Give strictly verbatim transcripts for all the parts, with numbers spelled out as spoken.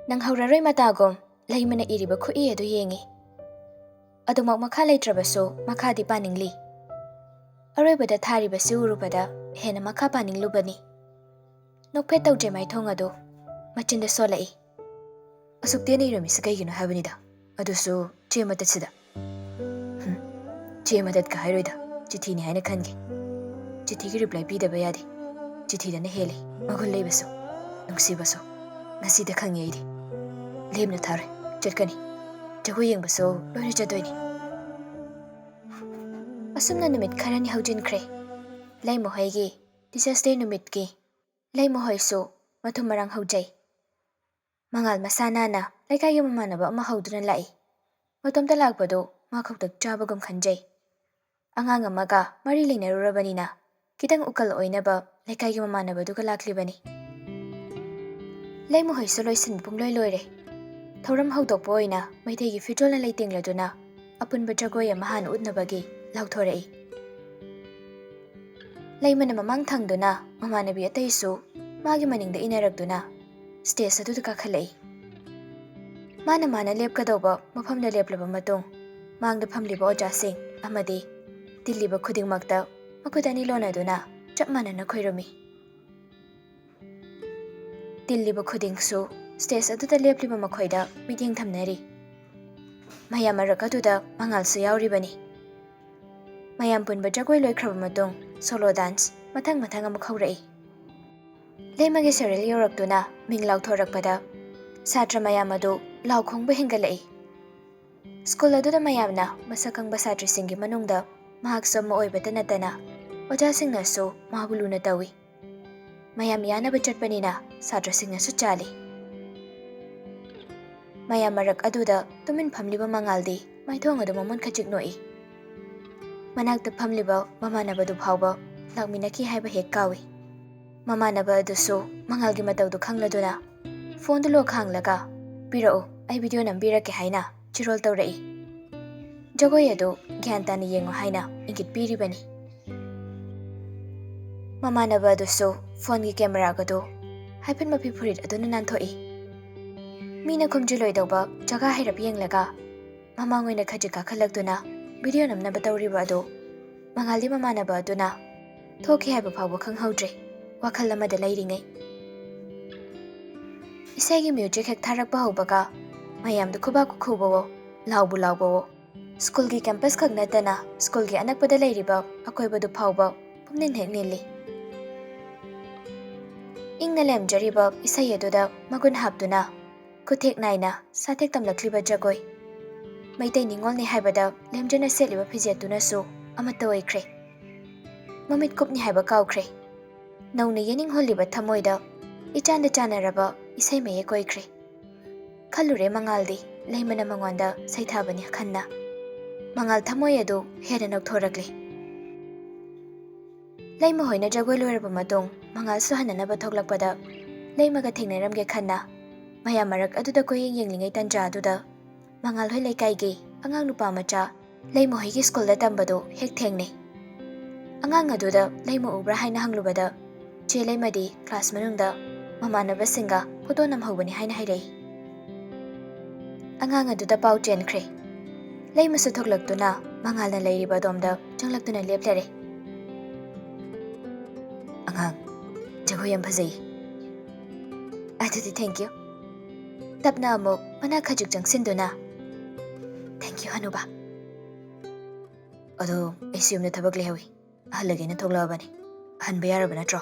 ꯅꯪꯍꯧꯔꯔꯣꯏ ꯃꯇꯥꯒꯨꯝ ꯂꯩꯃꯅ ꯏꯔꯤꯕ ꯈꯨꯠꯏ ꯑꯗꯨ ꯌꯦꯡꯏ꯫ ꯑꯗꯨꯃꯛ ꯃꯈꯥ ꯂꯩꯇ꯭ꯔꯕꯁꯨ ꯃꯈꯥꯗꯤ ꯄꯥꯅꯤꯡꯂꯤ꯫ ꯑꯔꯣꯏꯕꯗ ꯊꯥꯔꯤꯕꯁꯤ ꯎꯔꯨꯕꯗ ꯍꯦꯟꯅ ꯃꯈꯥ ꯄꯥꯅꯤꯡꯂꯨꯕꯅꯤ꯫ ꯅꯣꯛꯐꯦꯠ ꯇꯧꯗ꯭ꯔꯦ ꯃꯥꯏꯊꯣꯡ ꯑꯗꯨ ꯃꯆꯤꯟꯗ ꯁꯣꯜꯂꯛꯏ꯫ ꯑꯁꯨꯛ ꯇꯦꯟꯅ ꯏꯔꯝꯃꯤꯁꯤ ꯀꯩꯒꯤꯅꯣ ꯍꯥꯏꯕꯅꯤꯗ, ꯑꯗꯨꯁꯨ ꯆꯦ ꯃꯇꯠꯁꯤꯗ꯫ ꯍꯨꯝ, ꯆꯦ ꯃꯇꯠꯀ ꯍꯥꯏꯔꯣꯏꯗ, ꯆꯤꯊꯤꯅꯤ ꯍꯥꯏꯅ ꯈꯟꯒꯦ꯫ ꯆꯤꯊꯤꯒꯤ reply ꯄꯤꯗꯕ ꯌꯥꯗꯦ꯫ ꯆꯤꯊꯤꯗꯅ ꯍꯦꯜꯂꯤ ꯃꯒꯨꯟ ꯂꯩꯕꯁꯨ, ꯅꯨꯡꯁꯤꯕꯁꯨ꯫ ꯉꯁꯤꯗ ꯈꯪꯉꯦ ꯑꯩꯗꯤ꯫ ꯂꯦꯝꯅ ꯊꯥꯔꯣꯏ, ꯆꯠꯀꯅꯤ꯫ ꯖꯒꯣꯏ ꯌꯦꯡꯕꯁꯨ ꯂꯣꯏꯅ ꯆꯠꯇꯣꯏꯅꯤ꯫ ꯑꯁꯨꯝꯅ ꯅꯨꯃꯤꯠ ꯈꯔꯅꯤ ꯍꯧꯖꯤꯟꯈ꯭ꯔꯦ꯫ ꯂꯩꯃꯍꯣꯏꯒꯤ Teachers' Day ꯅꯨꯃꯤꯠꯀꯤ ꯂꯩꯃꯍꯣꯏꯁꯨ ꯃꯊꯨꯝ ꯃꯔꯥꯡ ꯍꯧꯖꯩ꯫ ꯃꯉꯥꯜ ꯃꯁꯥ ꯅꯥꯟꯅ ꯂꯩꯀꯥꯏꯒꯤ ꯃꯃꯥꯟꯅꯕ ꯑꯃ ꯍꯧꯗꯨꯅ ꯂꯥꯛꯏ꯫ ꯃꯇꯣꯝꯇ ꯂꯥꯛꯄꯗꯨ ꯃꯥ ꯈꯛꯇ ꯆꯥꯕꯒꯨꯝ ꯈꯟꯖꯩ꯫ ꯑꯉꯥꯡ ꯑꯃꯒ ꯃꯔꯤ ꯂꯩꯅꯔꯨꯔꯕꯅꯤꯅ ꯈꯤꯇꯪ ꯎꯀꯜ ꯑꯣꯏꯅꯕ ꯂꯩꯀꯥꯏꯒꯤ ꯃꯃꯥꯟꯅꯕꯗꯨꯒ ꯂꯥꯛꯂꯤꯕꯅꯤ꯫ ꯂꯩꯃꯍꯣꯏꯁꯨ ꯂꯣꯏꯁꯤꯟꯕ ꯄꯨꯡꯂꯣꯏ ꯂꯣꯏꯔꯦ꯫ ꯊꯧꯔꯝ ꯍꯧꯗꯣꯛꯄ ꯑꯣꯏꯅ ꯃꯩꯇꯩꯒꯤ ꯐꯤꯖꯣꯜꯅ ꯂꯩꯇꯦꯡꯂꯗꯨꯅ ꯑꯄꯨꯟꯕ ꯖꯒꯣꯏ ꯑꯃ ꯍꯥꯟꯅ ꯎꯠꯅꯕꯒꯤ ꯂꯥꯎꯊꯣꯔꯛꯏ꯫ ꯂꯩꯃꯅ ꯃꯃꯥꯡ ꯊꯪꯗꯨꯅ ꯃꯃꯥꯟꯅꯕꯤ ꯑꯇꯩꯁꯨ ꯃꯥꯒꯤ ꯃꯅꯤꯡꯗ ꯏꯟꯅꯔꯛꯇꯨꯅ stage ꯑꯗꯨꯗ ꯀꯥꯈꯠꯂꯛꯏ꯫ ꯃꯥꯅ ꯃꯥꯅ ꯂꯦꯞꯀꯗꯧꯕ ꯃꯐꯝꯗ ꯂꯦꯞꯂꯕ ꯃꯇꯨꯡ, ꯃꯥꯡꯗ ꯐꯝꯂꯤꯕ ꯑꯣꯖꯥꯁꯤꯡ ꯑꯃꯗꯤ ꯇꯤꯜꯂꯤꯕ ꯈꯨꯗꯤꯡꯃꯛꯇ ꯃꯈꯨꯠ ꯑꯅꯤ ꯂꯣꯟꯅꯗꯨꯅ ꯆꯞ ꯃꯥꯟꯅꯅ ꯈꯣꯏꯔꯝꯃꯤ꯫ ꯇꯤꯜꯂꯤꯕ ꯈꯨꯗꯤꯡꯁꯨ stage ꯑꯗꯨꯗ ꯂꯦꯞꯂꯤꯕ ꯃꯈꯣꯏꯗ ꯃꯤꯠꯌꯦꯡ ꯊꯝꯅꯔꯤ꯫ ꯃꯌꯥꯝ ꯃꯔꯛ ꯑꯗꯨꯗ ꯃꯉꯥꯜꯁꯨ ꯌꯥꯎꯔꯤꯕꯅꯤ꯫ ꯃꯌꯥꯝ ꯄꯨꯟꯕ ꯖꯒꯣꯏ ꯂꯣꯏꯈ꯭ꯔꯕ ꯃꯇꯨꯡ solo dance ꯃꯊꯪ ꯃꯊꯪ ꯑꯃꯨꯛ ꯍꯧꯔꯛꯏ꯫ ꯂꯩꯃꯒꯤ ꯁꯔꯦꯜ ꯌꯧꯔꯛꯇꯨꯅ ꯃꯤꯡ ꯂꯥꯎꯊꯣꯔꯛꯄꯗ ꯁꯥꯇ꯭ꯔ ꯃꯌꯥꯝ ꯑꯗꯨ ꯂꯥꯎ ꯈꯣꯡꯕ ꯍꯦꯟꯒꯠꯂꯛꯏ꯫ ꯁ꯭ꯀꯨꯜ ꯑꯗꯨꯗ ꯃꯌꯥꯝꯅ ꯃꯁꯛ ꯈꯪꯕ ꯁꯥꯇ꯭ꯔꯁꯤꯡꯒꯤ ꯃꯅꯨꯡꯗ ꯃꯍꯥꯛꯁꯨ ꯑꯃ ꯑꯣꯏꯕꯇ ꯅꯠꯇꯅ ꯑꯣꯖꯥꯁꯤꯡꯅꯁꯨ ꯃꯥꯕꯨ ꯂꯨꯅ ꯇꯧꯏ꯫ ꯃꯌꯥꯝ ꯌꯥꯅꯕ ꯆꯠꯄꯅꯤꯅ ꯁꯥꯇ꯭ꯔꯁꯤꯡꯅꯁꯨ ꯆꯥꯜꯂꯤ꯫ ꯃꯌꯥꯝ ꯃꯔꯛ ꯑꯗꯨꯗ ꯇꯨꯃꯤꯟ ꯐꯝꯂꯤꯕ ꯃꯉꯥꯜꯗꯤ ꯃꯥꯏꯊꯣꯡ ꯑꯗꯨ ꯃꯃꯨꯟ ꯈꯖꯤꯛ ꯅꯣꯛꯏ꯫ ꯃꯅꯥꯛꯇ ꯐꯝꯂꯤꯕ ꯃꯃꯥꯟꯅꯕꯗꯨ ꯐꯥꯎꯕ ꯂꯥꯛꯃꯤꯟꯅꯈꯤ ꯍꯥꯏꯕ ꯍꯦꯛ ꯀꯥꯎꯏ꯫ ꯃꯃꯥꯟꯅꯕ ꯑꯗꯨꯁꯨ ꯃꯉꯥꯜꯒꯤ ꯃꯇꯧꯗꯨ ꯈꯪꯂꯗꯨꯅ ꯐꯣꯟꯗꯨ ꯂꯣꯛ ꯍꯥꯡꯂꯒ, "ꯄꯤꯔꯛꯎ, ꯑꯩ video ꯅꯝꯕꯤꯔꯛꯀꯦ" ꯍꯥꯏꯅ ꯆꯤꯔꯣꯜ ꯇꯧꯔꯛꯏ꯫ ꯖꯒꯣꯏ ꯑꯗꯨ ꯒ꯭ꯌꯥꯟ ꯇꯥꯅ ꯌꯦꯡꯉꯨ ꯍꯥꯏꯅ ꯏꯪꯒꯤꯠ ꯄꯤꯔꯤꯕꯅꯤ꯫ ꯃꯃꯥꯟꯅꯕ ꯑꯗꯨꯁꯨ ꯐꯣꯟꯒꯤ camera ꯒꯗꯨ ꯍꯥꯏꯐꯦꯠ ꯃꯐꯤ ꯐꯨꯔꯤꯠ ꯑꯗꯨꯅ ꯅꯥꯟꯊꯣꯛꯏ꯫ ꯃꯤꯅ ꯈꯨꯝꯖꯤꯜꯂꯣꯏꯗꯧꯕ ꯖꯒꯥ ꯍꯥꯏꯔꯞ ꯌꯦꯡꯂꯒ ꯃꯃꯥꯡ ꯑꯣꯏꯅ ꯈꯖꯤꯛ ꯀꯥꯈꯠꯂꯛꯇꯨꯅ ꯚꯤꯗꯤꯑꯣ ꯅꯝꯅꯕ ꯇꯧꯔꯤꯕ ꯑꯗꯨ ꯃꯉꯥꯜꯗꯤ ꯃꯃꯥꯟꯅꯕ ꯑꯗꯨꯅ ꯊꯣꯛꯈꯤ ꯍꯥꯏꯕ ꯐꯥꯎꯕ ꯈꯪꯍꯧꯗ꯭ꯔꯦ꯫ ꯋꯥꯈꯜ ꯑꯃꯗ ꯂꯩꯔꯤꯉꯩ ꯏꯁꯩꯒꯤ ꯃ꯭ꯌꯨꯖꯤꯛ ꯍꯦꯛ ꯊꯥꯔꯛꯄ ꯍꯧꯕꯒ ꯃꯌꯥꯝꯗꯨ ꯈꯨꯕꯥꯛ ꯈꯨꯈꯨꯕꯋꯣ, ꯂꯥꯎꯕꯨ ꯂꯥꯎꯕꯋꯣ꯫ ꯁ꯭ꯀꯨꯜꯒꯤ ꯀꯦꯝꯄꯁ ꯈꯛ ꯅꯠꯇꯅ ꯁ꯭ꯀꯨꯜꯒꯤ ꯑꯅꯛꯄꯗ ꯂꯩꯔꯤꯕ ꯑꯀꯣꯏꯕꯗꯨ ꯐꯥꯎꯕ ꯄꯨꯝꯅꯤꯟ ꯍꯦꯛ ꯅꯤꯜꯂꯤ꯫ ꯏꯪꯅ ꯂꯩꯔꯝꯖꯔꯤꯕ ꯏꯁꯩ ꯑꯗꯨꯗ ꯃꯒꯨꯟ ꯍꯥꯞꯇꯨꯅ ꯈꯨꯠꯊꯦꯛ ꯅꯥꯏꯅ ꯁꯥꯊꯦꯛ ꯇꯝꯂꯛꯂꯤꯕ ꯖꯒꯣꯏ꯫ ꯃꯩꯇꯩ ꯅꯤꯉꯣꯜꯅꯤ ꯍꯥꯏꯕꯗ ꯂꯦꯝꯖꯅ ꯁꯦꯠꯂꯤꯕ ꯐꯤꯖꯦꯠꯇꯨꯅꯁꯨ ꯑꯃꯠꯇ ꯑꯣꯏꯈ꯭ꯔꯦ꯫ ꯃꯃꯤꯠ ꯀꯨꯞꯅꯤ ꯍꯥꯏꯕ ꯀꯥꯎꯈ꯭ꯔꯦ꯫ ꯅꯧꯅ ꯌꯦꯅꯤꯡꯍꯨꯜꯂꯤꯕ ꯊꯃꯣꯏꯗ ꯏꯆꯥꯟꯗ ꯆꯥꯟꯅꯔꯕ ꯏꯁꯩ ꯃꯌꯦꯛ ꯑꯣꯏꯈ꯭ꯔꯦ꯫ ꯈꯜꯂꯨꯔꯦ ꯃꯉꯥꯜꯗꯤ ꯂꯩꯃꯅ ꯃꯉꯣꯟꯗ ꯁꯩꯊꯥꯕꯅꯤ ꯈꯟꯅ꯫ ꯃꯉꯥꯜ ꯊꯃꯣꯏ ꯑꯗꯨ ꯍꯦꯟꯅ ꯅꯧꯊꯣꯔꯛꯂꯦ꯫ ꯂꯩꯃ ꯍꯣꯏꯅ ꯖꯒꯣꯏ ꯂꯣꯏꯔꯕ ꯃꯇꯨꯡ ꯃꯉꯥꯜꯁꯨ ꯍꯟꯅꯅꯕ ꯊꯣꯛꯂꯛꯄꯗ ꯂꯩꯃꯒ ꯊꯦꯡꯅꯔꯝꯒꯦ ꯈꯟꯅ ꯃꯌꯥꯝ ꯃꯔꯛ ꯑꯗꯨꯗ ꯀꯣꯏꯌꯦꯡ ꯌꯦꯡꯂꯤꯉꯩ ꯇꯟꯖꯥ ꯑꯗꯨꯗ ꯃꯉꯥꯜ ꯍꯣꯏ ꯂꯩꯀꯥꯏꯒꯤ ꯑꯉꯥꯡ ꯅꯨꯄꯥ ꯃꯆꯥ ꯂꯩꯃ ꯍꯣꯏꯒꯤ ꯁ꯭ꯀꯨꯜꯗ ꯇꯝꯕꯗꯨ ꯍꯦꯛ ꯊꯦꯡꯅꯩ꯫ ꯑꯉꯥꯡ ꯑꯗꯨꯗ ꯂꯩꯃ ꯎꯕ꯭ꯔꯥ ꯍꯥꯏꯅ ꯍꯪꯂꯨꯕꯗ ꯆꯦ ꯂꯩꯃꯗꯤ ꯀ꯭ꯂꯥꯁ ꯃꯅꯨꯡꯗ ꯃꯃꯥꯟꯅꯕꯁꯤꯡꯒ ꯐꯣꯇꯣ ꯅꯝꯍꯧꯕꯅꯤ ꯍꯥꯏꯅ ꯍꯥꯏꯔꯛꯏ꯫ ꯑꯉꯥꯡ ꯑꯗꯨꯗ ꯄꯥꯎ ꯆꯦꯟꯈ꯭ꯔꯦ꯫ ꯂꯩꯃꯁꯨ ꯊꯣꯛꯂꯛꯇꯨꯅ ꯃꯉꯥꯜꯅ ꯂꯩꯔꯤꯕ ꯑꯗꯣꯝꯗ ꯆꯪꯂꯛꯇꯨꯅ ꯂꯦꯞꯂꯔꯦ꯫ "ꯑꯉꯥꯡ, ꯖꯒꯣꯏ ꯌꯥꯝ ꯐꯖꯩ꯫ ꯑꯗꯨꯗꯤ thank you꯫" ꯇꯞꯅ ꯑꯃꯨꯛ ꯃꯅꯥ ꯈꯖꯤꯛ ꯆꯪꯁꯤꯟꯗꯨꯅ, "Thank you, ꯍꯅꯨꯕ꯫ ꯑꯗꯣ ꯑꯩꯁꯨ ꯌꯨꯝꯗ ꯊꯕꯛ ꯂꯩꯍꯧꯏ, ꯍꯜꯂꯒꯦꯅ ꯊꯣꯛꯂꯛꯑꯕꯅꯤ꯫ ꯍꯟꯕ ꯌꯥꯔꯕ ꯅꯠꯇ꯭ꯔꯣ?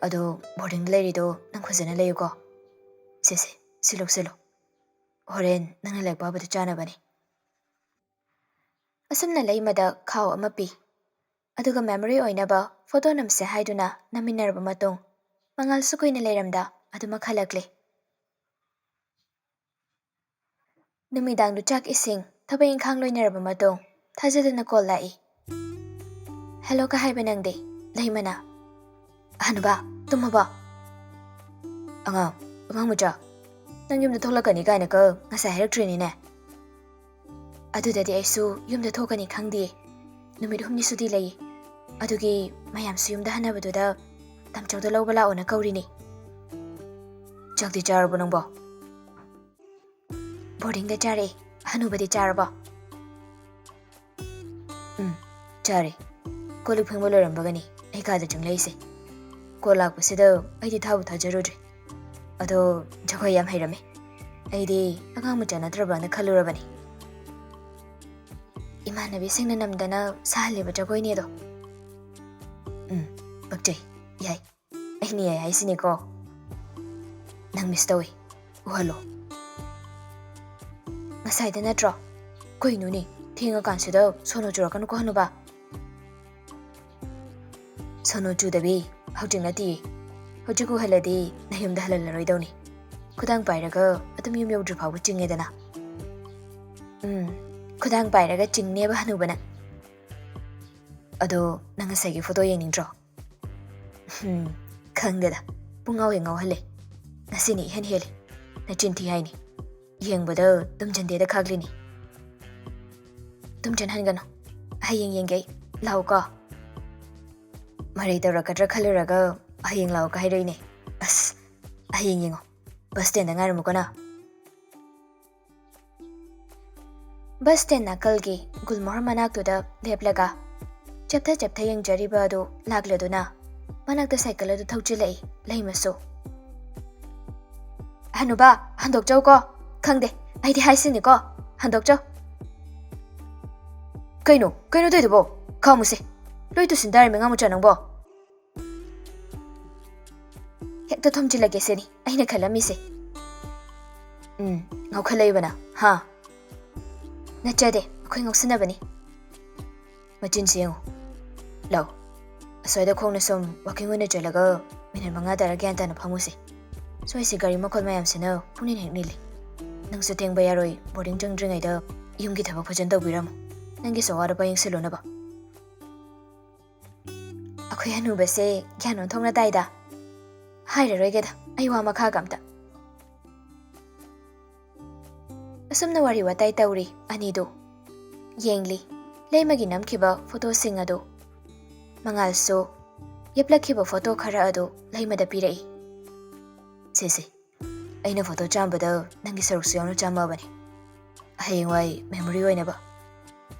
ꯑꯗꯣ ꯕꯣꯔꯗꯤꯡꯗ ꯂꯩꯔꯤꯗꯣ ꯅꯪ ꯐꯖꯅ ꯂꯩꯌꯨꯀꯣ꯫ ꯁꯦ ꯁꯦ, ꯁꯤ ꯂꯧꯁꯤꯜꯂꯨ꯫ ꯍꯣꯔꯦꯟ ꯅꯪꯅ ꯂꯥꯏꯔꯤꯛ ꯄꯥꯕꯗ ꯆꯥꯅꯕꯅꯤ꯫" ꯑꯁꯨꯝꯅ ꯂꯩꯃꯗ ꯈꯥꯎ ꯑꯃ ꯄꯤ꯫ ꯑꯗꯨꯒ ꯃꯦꯃꯣꯔꯤ ꯑꯣꯏꯅꯕ ꯐꯣꯇꯣ ꯅꯝꯁꯦ ꯍꯥꯏꯗꯨꯅ ꯅꯝꯃꯤꯟꯅꯔꯕ ꯃꯇꯨꯡ ꯃꯉꯥꯜꯁꯨ ꯀꯨꯏꯅ ꯂꯩꯔꯝꯗ ꯑꯗꯨꯃꯛ ꯍꯜꯂꯛꯂꯦ꯫ ꯅꯨꯃꯤꯗꯥꯡꯗꯨ ꯆꯥꯛ ꯏꯁꯤꯡ ꯊꯕꯛ ꯏꯪꯈꯥꯡ ꯂꯣꯏꯅꯔꯕ ꯃꯇꯨꯡ ꯊꯥꯖꯗꯅ ꯀꯣꯜ ꯂꯥꯛꯏ꯫ "ꯍꯦꯜꯂꯣ" ꯀ ꯍꯥꯏꯕ ꯅꯪꯗꯤ? ꯂꯩꯃꯅ꯫ "ꯍꯅꯨꯕ, ꯇꯨꯝꯃꯕꯣ?" "ꯑꯉꯥꯡ, ꯑꯉꯥꯡ ꯃꯆꯥ, ꯅꯪ ꯌꯨꯝꯗ ꯊꯣꯛꯂꯛꯀꯅꯤ ꯀꯥꯏꯅꯒ ꯉꯁꯥꯏ ꯍꯥꯏꯔꯛꯇ꯭ꯔꯤꯅꯤꯅꯦ꯫" ꯑꯗꯨꯗꯗꯤ ꯑꯩꯁꯨ ꯌꯨꯝꯗ ꯊꯣꯛꯀꯅꯤ ꯈꯪꯗꯦ꯫ ꯅꯨꯃꯤꯠ ꯍꯨꯝꯅꯤ ꯁꯨꯇꯤ ꯂꯩ꯫ ꯑꯗꯨꯒꯤ ꯃꯌꯥꯝꯁꯨ ꯌꯨꯝꯗ ꯍꯟꯅꯕꯗꯨꯗ ꯇꯥꯃꯣꯆꯧꯗ ꯂꯧꯕ ꯂꯥꯛꯑꯣꯅ ꯀꯧꯔꯤꯅꯤ꯫ "ꯆꯥꯛꯇꯤ ꯆꯥꯔꯕꯣ ꯅꯪꯕꯣ?" ꯕꯣꯔꯗꯤꯡꯗ ꯆꯥꯔꯛꯑꯦ꯫ ꯍꯅꯨꯕꯗꯤ ꯆꯥꯔꯕꯣ? ꯎꯝ, ꯆꯥꯔꯦ꯫ ꯀꯣꯜ ꯂꯤꯛ ꯐꯦꯡꯕ ꯂꯣꯏꯔꯝꯕꯒꯅꯤ ꯑꯩ ꯀꯥꯗ ꯆꯪꯂꯛꯏꯁꯦ꯫ ꯀꯣꯜ ꯂꯥꯛꯄꯁꯤꯗ ꯑꯩꯗꯤ ꯊꯥꯕꯨ ꯊꯥꯖꯔꯨꯗ꯭ꯔꯦ꯫ ꯑꯗꯣ ꯖꯒꯣꯏ ꯌꯥꯝ ꯍꯩꯔꯝꯃꯦ꯫ ꯑꯩꯗꯤ ꯑꯉꯥꯡ ꯃꯆꯥ ꯅꯠꯇ꯭ꯔꯕꯅ ꯈꯜꯂꯨꯔꯕꯅꯤ꯫ ꯏꯃꯥꯟꯅꯕꯤꯁꯤꯡꯅ ꯅꯝꯗꯅ ꯁꯥꯍꯜꯂꯤꯕ ꯖꯒꯣꯏꯅꯦ ꯑꯗꯣ꯫ ꯎꯝ, ꯄꯛꯆꯩ꯫ ꯌꯥꯏ꯫ ꯑꯩꯅ ꯌꯥꯏ ꯍꯥꯏꯁꯤꯅꯤꯀꯣ꯫ ꯅꯪ ꯃꯤꯁ ꯇꯧꯏ꯫ ꯎꯍꯜꯂꯣ꯫ ꯉꯁꯥꯏꯗ ꯅꯠꯇ꯭ꯔꯣ? ꯀꯩꯅꯣꯅꯦ, ꯊꯦꯡꯉꯀꯥꯟꯁꯤꯗ ꯁꯣꯅꯣ ꯆꯨꯔꯛꯀꯅꯨꯀꯣ ꯍꯅꯨꯕ꯫ ꯁꯣꯅꯣ ꯆꯨꯗꯕꯤ, ꯍꯧꯖꯤꯛ ꯅꯠꯇꯤꯌꯦ꯫ ꯍꯧꯖꯤꯛ ꯎꯍꯜꯂꯗꯤ ꯅꯌꯨꯝꯗ ꯍꯜꯍꯜꯂꯔꯣꯏꯗꯧꯅꯤ꯫ ꯈꯨꯗꯥꯡ ꯄꯥꯏꯔꯒ ꯑꯗꯨꯝ ꯌꯨꯝ ꯌꯧꯗ꯭ꯔꯤ ꯐꯥꯎꯕ ꯆꯤꯡꯉꯦꯗꯅ꯫ ꯎꯝ, ꯈꯨꯗꯥꯡ ꯄꯥꯏꯔꯒ ꯆꯤꯡꯅꯦꯕ ꯍꯅꯨꯕꯅ꯫ ꯑꯗꯣ ꯅꯪ ꯉꯁꯥꯏꯒꯤ ꯐꯣꯇꯣ ꯌꯦꯡꯅꯤꯡꯗ꯭ꯔꯣ? ꯎꯝ, ꯈꯪꯗꯦꯗ, ꯄꯨꯡꯉꯥꯎ ꯍꯦꯛ ꯉꯥꯎꯍꯜꯂꯦ꯫ ꯉꯁꯤꯅꯤ ꯏꯍꯦꯟ ꯍꯦꯜꯂꯤ꯫ ꯅꯆꯤꯟ ꯊꯤ ꯍꯥꯏꯅꯤ꯫ ꯌꯦꯡꯕꯗ ꯇꯨꯝꯖꯟꯗꯦꯗ ꯈꯥꯛꯂꯤꯅꯤ꯫ ꯇꯨꯝꯖꯟꯍꯟꯒꯅꯨ꯫ ꯍꯌꯦꯡ ꯌꯦꯡꯒꯦ ꯑꯩ꯫ ꯂꯥꯛꯎꯀꯣ꯫ ꯃꯔꯩ ꯇꯧꯔꯛꯀꯗ꯭ꯔꯥ ꯈꯜꯂꯨꯔꯒ ꯍꯌꯦꯡ ꯂꯥꯛꯎꯀ ꯍꯥꯏꯔꯛꯏꯅꯦ꯫ ꯑꯁ, ꯍꯌꯦꯡ ꯌꯦꯡꯉꯣ꯫ ꯕꯁ ꯁ꯭ꯇꯦꯟꯗ ꯉꯥꯏꯔꯝꯃꯨꯀꯣ ꯅꯪ꯫ ꯕꯁ ꯁ꯭ꯇꯦꯟ ꯅꯥꯀꯜꯒꯤ ꯒꯨꯜꯃꯣꯍꯔ ꯃꯅꯥꯛꯇꯨꯗ ꯂꯦꯞꯂꯒ ꯆꯞꯊ ꯆꯞꯊ ꯌꯦꯡꯖꯔꯤꯕ ꯑꯗꯨ ꯂꯥꯛꯂꯗꯨꯅ ꯃꯅꯥꯛꯇ ꯁꯥꯏꯀꯜ ꯑꯗꯨ ꯊꯧꯖꯤꯜꯂꯛꯏ ꯂꯩꯃꯁꯨ꯫ "ꯍꯅꯨꯕꯥ, ꯍꯟꯗꯣꯛꯆꯧꯀꯣ꯫ ꯈꯪꯗꯦ, ꯑꯩꯗꯤ ꯍꯥꯏꯁꯤꯅꯤꯀꯣ꯫ ꯍꯟꯗꯣꯛꯆꯧ꯫" "ꯀꯩꯅꯣ, ꯀꯩꯅꯣ ꯇꯧꯏꯗꯨꯕꯣ? ꯈꯥꯝꯃꯨꯁꯦ꯫ ꯂꯣꯏ ꯇꯨꯁꯤꯟ ꯇꯥꯔꯦ, ꯃꯤꯉꯥ ꯃꯆꯥ ꯅꯪꯕꯣ꯫" ꯍꯦꯛꯇ ꯊꯣꯝꯖꯤꯜꯂꯒꯦ ꯁꯤꯅꯤ ꯑꯩꯅ ꯈꯜꯂꯝꯃꯤꯁꯦ꯫ ꯎꯝ, ꯉꯥꯎꯈꯠꯂꯛꯏꯕꯅ, ꯍꯥ? ꯅꯠꯆꯗꯦ, ꯑꯩꯈꯣꯏ ꯉꯥꯎꯁꯤꯟꯅꯕꯅꯤ꯫ ꯃꯆꯤꯟꯁꯤ ꯌꯦꯡꯉꯨ꯫ ꯂꯥꯎ꯫ ꯑꯁ꯭ꯋꯥꯏꯗ ꯈꯣꯡꯅ ꯁꯨꯝ ꯋꯥꯀꯤꯡ ꯑꯣꯏꯅ ꯆꯠꯂꯒ ꯃꯤꯅꯤꯠ ꯃꯉꯥ ꯇꯔꯥ ꯒ꯭ꯌꯥꯟ ꯇꯥꯅ ꯐꯝꯃꯨꯁꯦ꯫ ꯁ꯭ꯋꯥꯏꯁꯤ ꯒꯥꯔꯤ ꯃꯈꯣꯜ ꯃꯌꯥꯝꯁꯤꯅ ꯄꯨꯡꯅꯤꯜ ꯍꯦꯛ ꯅꯤꯜꯂꯤ꯫ ꯅꯪꯁꯨ ꯊꯦꯡꯕ ꯌꯥꯔꯣꯏ, ꯕꯣꯔꯗꯤꯡ ꯆꯪꯗ꯭ꯔꯤꯉꯩꯗ ꯌꯨꯝꯒꯤ ꯊꯕꯛ ꯐꯖꯅ ꯇꯧꯕꯤꯔꯝꯃꯨ꯫ ꯅꯪꯒꯤꯁꯨ ꯑꯋꯥꯠ ꯑꯄꯥ ꯌꯦꯡꯁꯤꯜꯂꯨꯅꯕ꯫ ꯑꯩꯈꯣꯏ ꯍꯅꯨꯕꯁꯦ ꯒ꯭ꯌꯥꯟ ꯑꯣꯟꯊꯣꯛꯅ ꯇꯥꯏꯗ꯫ ꯍꯥꯏꯔꯔꯣꯏꯒꯦꯗ, ꯑꯩ ꯋꯥ ꯃꯈꯥꯒ ꯑꯝꯇ꯫ ꯑꯁꯨꯝꯅ ꯋꯥꯔꯤ ꯋꯥꯇꯥꯏ ꯇꯧꯔꯤ ꯑꯅꯤꯗꯨ꯫ ꯌꯦꯡꯂꯤ ꯂꯩꯃꯒꯤ ꯅꯝꯈꯤꯕ ꯐꯣꯇꯣꯁꯤꯡ ꯑꯗꯨ꯫ ꯃꯉꯥꯜꯁꯨ ꯌꯦꯞꯂꯛꯈꯤꯕ ꯐꯣꯇꯣ ꯈꯔ ꯑꯗꯨ ꯂꯩꯃꯗ ꯄꯤꯔꯛꯏ꯫ "ꯁꯦ ꯁꯦ, ꯑꯩꯅ ꯐꯣꯇꯣ ꯆꯥꯝꯕꯗ ꯅꯪꯒꯤ ꯁꯔꯨꯛꯁꯨ ꯌꯥꯎꯅ ꯆꯥꯝꯃꯕꯅꯤ꯫ ꯍꯌꯦꯡꯋꯥꯏ ꯃꯦꯃꯣꯔꯤ ꯑꯣꯏꯅꯕ꯫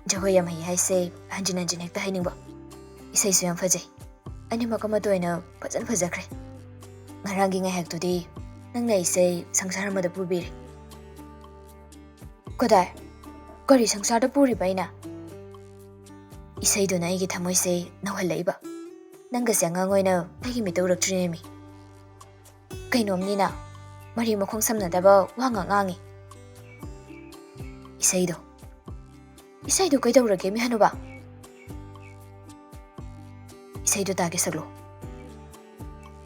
ꯖꯒꯣꯏ ꯌꯥꯝ ꯍꯩ ꯍꯥꯏꯁꯦ ꯍꯟꯖꯤꯟ ꯍꯟꯖꯤꯟ ꯍꯦꯛꯇ ꯍꯥꯏꯅꯤꯡꯕ꯫ ꯏꯁꯩꯁꯨ ꯌꯥꯝ ꯐꯖꯩ꯫ ꯑꯅꯤꯃꯛ ꯑꯃꯠꯇ ꯑꯣꯏꯅ ꯐꯖꯅ ꯐꯖꯈ꯭ꯔꯦ꯫ ꯉꯔꯥꯡꯒꯤ ꯉꯥꯏꯍꯥꯛꯇꯨꯗꯤ ꯅꯪꯅ ꯑꯩꯁꯦ ꯁꯪꯁꯥꯔ ꯑꯃꯗ ꯄꯨꯕꯤꯔꯦ꯫ ꯀꯗꯥꯏ? ꯀꯔꯤ ꯁꯪꯁꯥꯔꯗ ꯄꯨꯔꯤꯕ ꯑꯩꯅ? ꯏꯁꯩꯗꯨꯅ ꯑꯩꯒꯤ ꯊꯃꯣꯏꯁꯦ ꯅꯧꯍꯜꯂꯛꯏꯕ꯫ ꯅꯪꯒꯁꯦ ꯑꯉꯥꯡ ꯑꯣꯏꯅ ꯑꯩꯒꯤ ꯃꯤꯠꯇ ꯎꯔꯛꯇ꯭ꯔꯤꯅꯦꯃꯤ꯫ ꯀꯩꯅꯣꯝꯅꯤꯅ ꯃꯔꯤ ꯃꯈꯣꯡ ꯁꯝꯅꯗꯕ ꯋꯥ ꯉꯥꯛ ꯉꯥꯡꯉꯤ꯫ ꯏꯁꯩꯗꯣ, ꯏꯁꯩꯗꯣ ꯀꯩꯗꯧꯔꯒꯦ, ꯃꯤ ꯍꯅꯨꯕ? ꯏꯁꯩꯗꯣ ꯇꯥꯒꯦ ꯁꯛꯂꯣ꯫